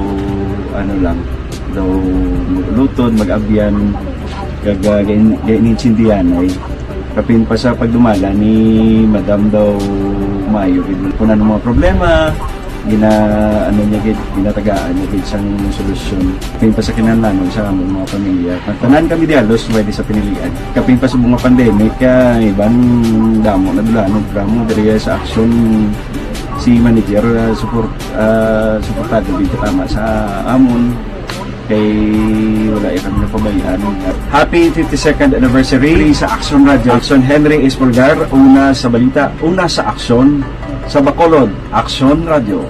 ano lang, daw luton, mag-abyan, kag, ah, gin-, gin-, gininsindihan ay. Kapin pa sa pagdumala ni Madam daw maayo gid. Kung ano mga problema, gina-, ano niya gid, ginatagaan niya gid sang solusyon. Kapin pa sa kinahanglanon sa among mga pamilya. Tanan kami dialos, pwede sa pinilian. Kapin pa sa mga pandemic, kaya iban damo na dulanog, drama, diri sa aksyon, si manager, ah, support, ah, suportado gid tama sa amon. Kay wala ya kami napabayaan. Happy fifty-second anniversary sa Action Radio. Action Henry Espolgar, una sa balita, una sa aksyon, sa Bacolod, Action Radio.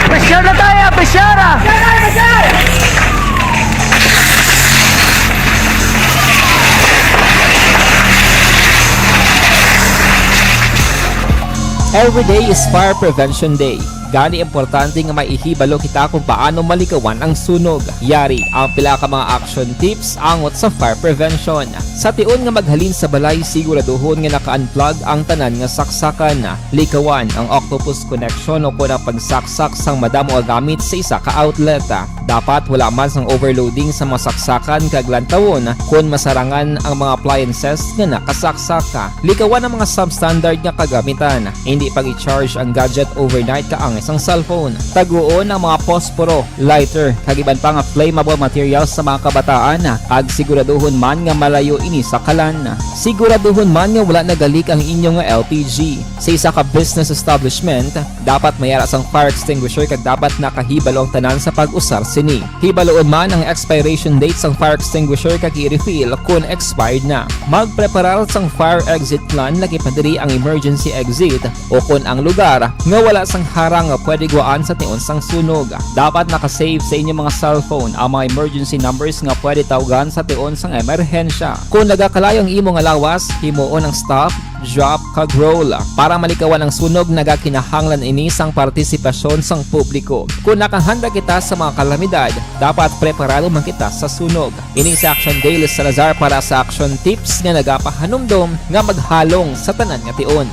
Pressure na tayo, pressure! Every day is Fire Prevention Day. Gani, importante nga may ihibalo kita kung paano malikawan ang sunog. Yari ang pila ka mga action tips angot sa fire prevention. Sa tion nga maghalin sa balay, siguraduhon nga naka-unplug ang tanan nga saksakan. Likawan ang octopus connection o kon ang pagsaksak sang madamo nga gamit sa isa ka outlet. Dapat wala man sang overloading sa mga saksakan kag lantawon kon masarangan ang mga appliances nga nakasaksak. Likawan ang mga substandard nga kagamitan. Hindi pag-i-charge ang gadget overnight ka ang sang cellphone. Taguon ang mga posporo, lighter, kag iban pa nga flammable materials sa mga kabataan, kag siguraduhon man nga malayo ini sa kalan. Siguraduhon man nga wala nagalik ang inyo nga L P G. Sa isa ka business establishment, dapat may ara sang fire extinguisher kag dapat nakahibalo ang tanan sa pag-usar sini. Hibaluon man ang expiration date sang fire extinguisher kag i-refill kon expired na. Magpreparar sang fire exit plan, lakip na diri ang emergency exit, o kon ang lugar nga wala sang harang nga pwede gwaan sa tion sang sunog. Dapat naka-save sa inyo mga cellphone ang mga emergency numbers nga pwede tawgan sa tion sang emerhensya. Kung nagakalayo ang imo nga lawas, himuon ang stop, drop, kag roll. Para malikawan ang sunog, nagakinahanglan ini sang partisipasyon sang publiko. Kung nakahanda kita sa mga kalamidad, dapat preparado man kita sa sunog. Ini si Action Daily Salazar para sa Action Tips nga nagapahanumdom nga maghalong sa tanan nga tion.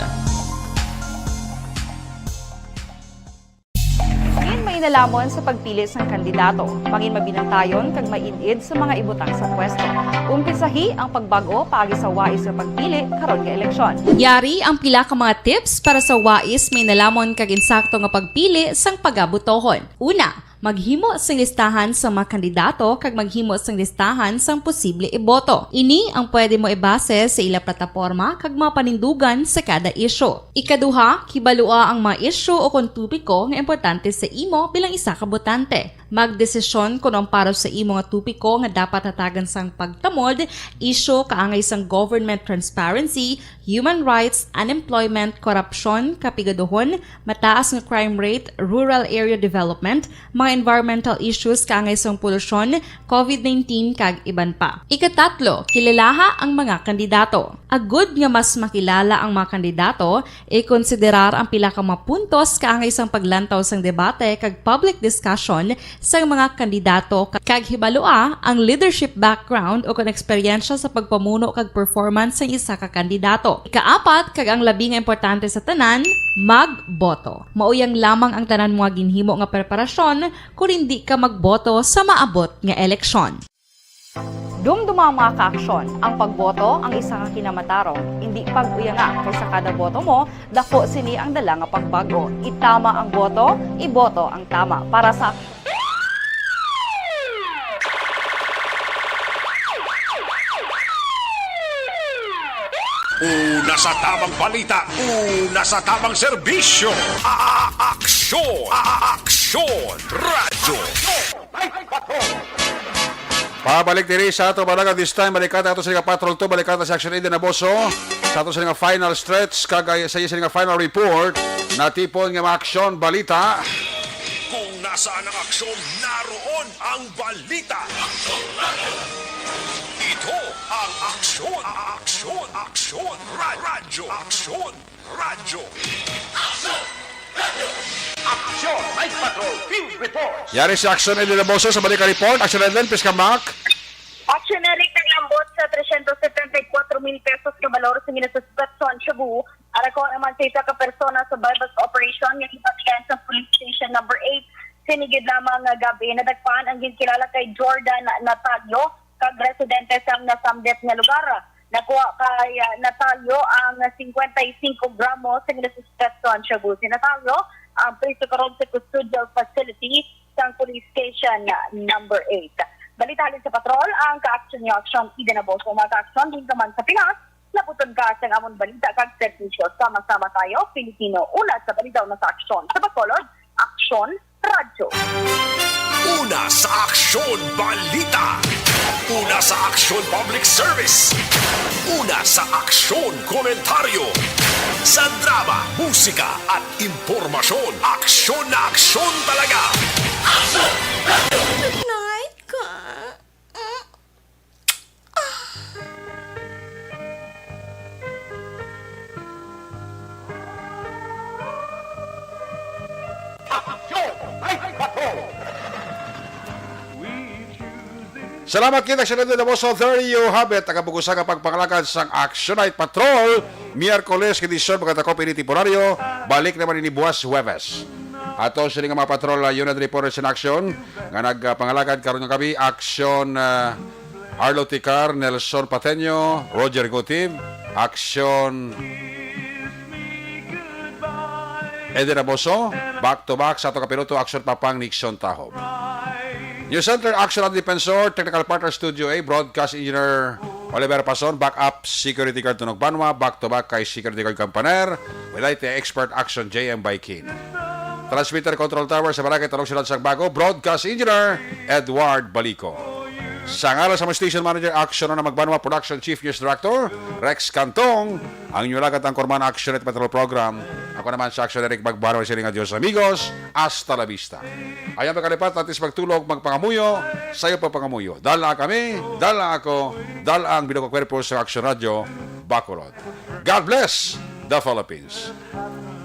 Mangin mainalamon sa pagpili sang kandidato. Mangin mabinantayon kag maid-id sa mga ibutang sa pwesto. Umpisahi ang pagbag-o paagi sa wais nga pagpili karon nga eleksyon. Yari ang pila ka mga tips para sa wais, mainalamon kag insakto nga pagpili sang pagabotohon. Una, maghimo sing listahan sa mga kandidato kag maghimo sing listahan sang posible iboto. Ini ang pwede mo ibase sa ila plataporma kag mga panindugan sa kada isyu. Ikaduha, kibalua ang mga isyu o kon topiko nga importante sa imo bilang isa ka botante. Magdesisyon kon ang para sa imo nga topiko nga dapat hatagan sang pagtamod, isyu kaangay sang government transparency, human rights, unemployment, korupsyon, kapigaduhon, mataas nga crime rate, rural area development, mga environmental issues kaangay sang polusyon, covid nineteen, kag iban pa. Ikatatlo, kilalaha ang mga kandidato. Agud nga mas makilala ang mga kandidato, ikonsiderar ang pila ka mga puntos kaangay sang paglantaw sang debate kag public discussion sang mga kandidato, ka-, kag hibalua ang leadership background o kon eksperyensya sa pagpamuno kag performance sang isa ka kandidato. Ikaapat, kag ang labi nga importante sa tanan, magboto. Mao yang lamang ang tanan mo nga ginhimo nga preparasyon kon indi ka magboto sa maabot nga eleksyon. Dumduma ang mga kaaksyon, ang pagboto ang isa ka kinamatarong. Indi pag-uyanga, kay sa kada boto mo, dako sini ang dala nga pagbago. Itama ang boto, iboto ang tama para sa Una sa tamang balita, una sa tamang serbisyo. A-, a-, aksyon, a-, a-, aksyon, radyo. Pabalik diri sa ato, Balaga, this time, balikan ta ato sila nga Patrol Two, balikan ta si Action Aid Naboso. Sa ato sila nga final stretch, kag ay, sa iya sila nga final report, natipon nga mga aksyon, balita. Kung nasaan ang aksyon, naroon ang balita. Ito ang aksyon, aksyon, aksyon, ra-, radyo, aksyon, radyo. Action! Night Patrol Field Report! Yari si Action Edwin Laboso sa balik report. Action Edwin, please come back. Action Eric, naglambot sa trescientos setenta y cuatro mil pesos ka balor sa ginasuspetso ang shabu. Arakon naman sa isa ka persona sa buy-bust operation nga ginpatigayon sa Police Station Number Eight. Sini gid lamang nga gabi, nadakpan ang ginkilala kay Jordan Natalio, kag residente sang nasamdet nga lugar. Nakuha kay, ah, Natalio ang cincuenta y cinco gramo sa ginasuspetso ang shabu. Si Natalio ang preso karon sa custodial facility sang Police Station Number Eight. Balita halin sa Patrol, ang ka-aksyon ni Aksyon Eden Aboso. Mga ka-aksyon, din ka man sa Pinas, nabuton ka sa amon balita kag serbisyo. Sama-sama tayo, Pilipino. Una sa balita, una sa aksyon. Sa Bacolod, Aksyon Radyo. Una sa aksyon, balita. Una sa aksyon, public service. Una sa aksyon, komentaryo. Sa drama, musika, at impormasyon, aksyon na aksyon talaga. Good night, ka. Action Night Patrol! Salamat kita sa Nando Lamoso. There you have it. Ang kabugusan nga pagpangalagad sang Action Night Patrol, Miyerkules, edisyon, pagkatakop ini temporaryo. Balik naman ini buwas, Huwebes. Ato sini nga mga patrol, uh, unit reporters in action nga nagpangalagad karon nga gabi, Action, uh, Arlo Ticar, Nelson Pateño, Roger Gutib, Action Eddie Ramoso, back to back sa ato kapiloto, Action Papang Nixon Tahob. News Center, Action at Defensor, Technical Partner Studio A, Broadcast Engineer Oliver Pason, Backup Security Guard Tunog Banwa, back to back kay Security Guard Kampaner, with I T expert Action J M Baikin. Transmitter Control Tower sa Barangay Talong, Siyudad sang Bago, Broadcast Engineer Edward Balico. Sa ngalan sa mga Station Manager, Action na Magbanwa, Production Chief News Director Rex Cantong, ang inyo lagat ang Korman Action at Patrol Program. Ako naman sa Action, Eric Magbanwa, siling, "Adios, amigos. Hasta la vista." Ayaw makalipat, atis magtulog, magpangamuyo, sayo pa pangamuyo. Dala kami, dala ako, dala ang bilog kwerpo sa Action Radio, Bacolod. God bless the Philippines.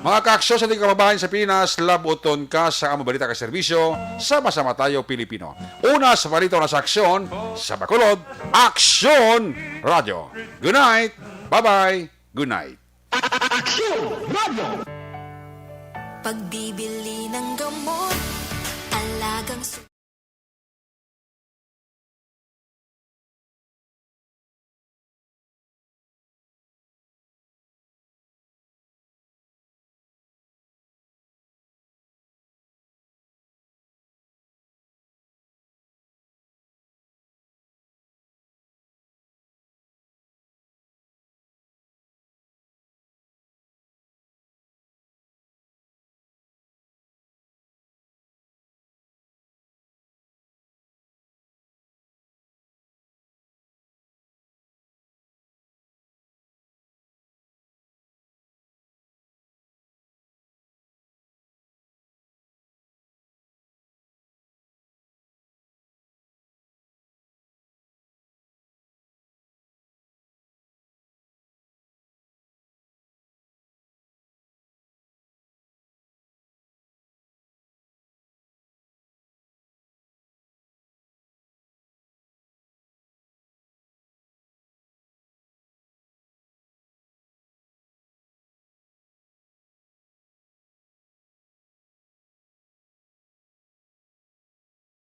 Mga kaaksyon sa ating kababayan sa Pinas, labuton ka sa among balita kag serbisyo, sama-sama tayo, Pilipino. Una sa balita, una sa aksyon, sa Bacolod, Aksyon Radio. Good night. Bye-bye. Good night. Aksyon Radio. Pagbibili ng gamot, alagang su-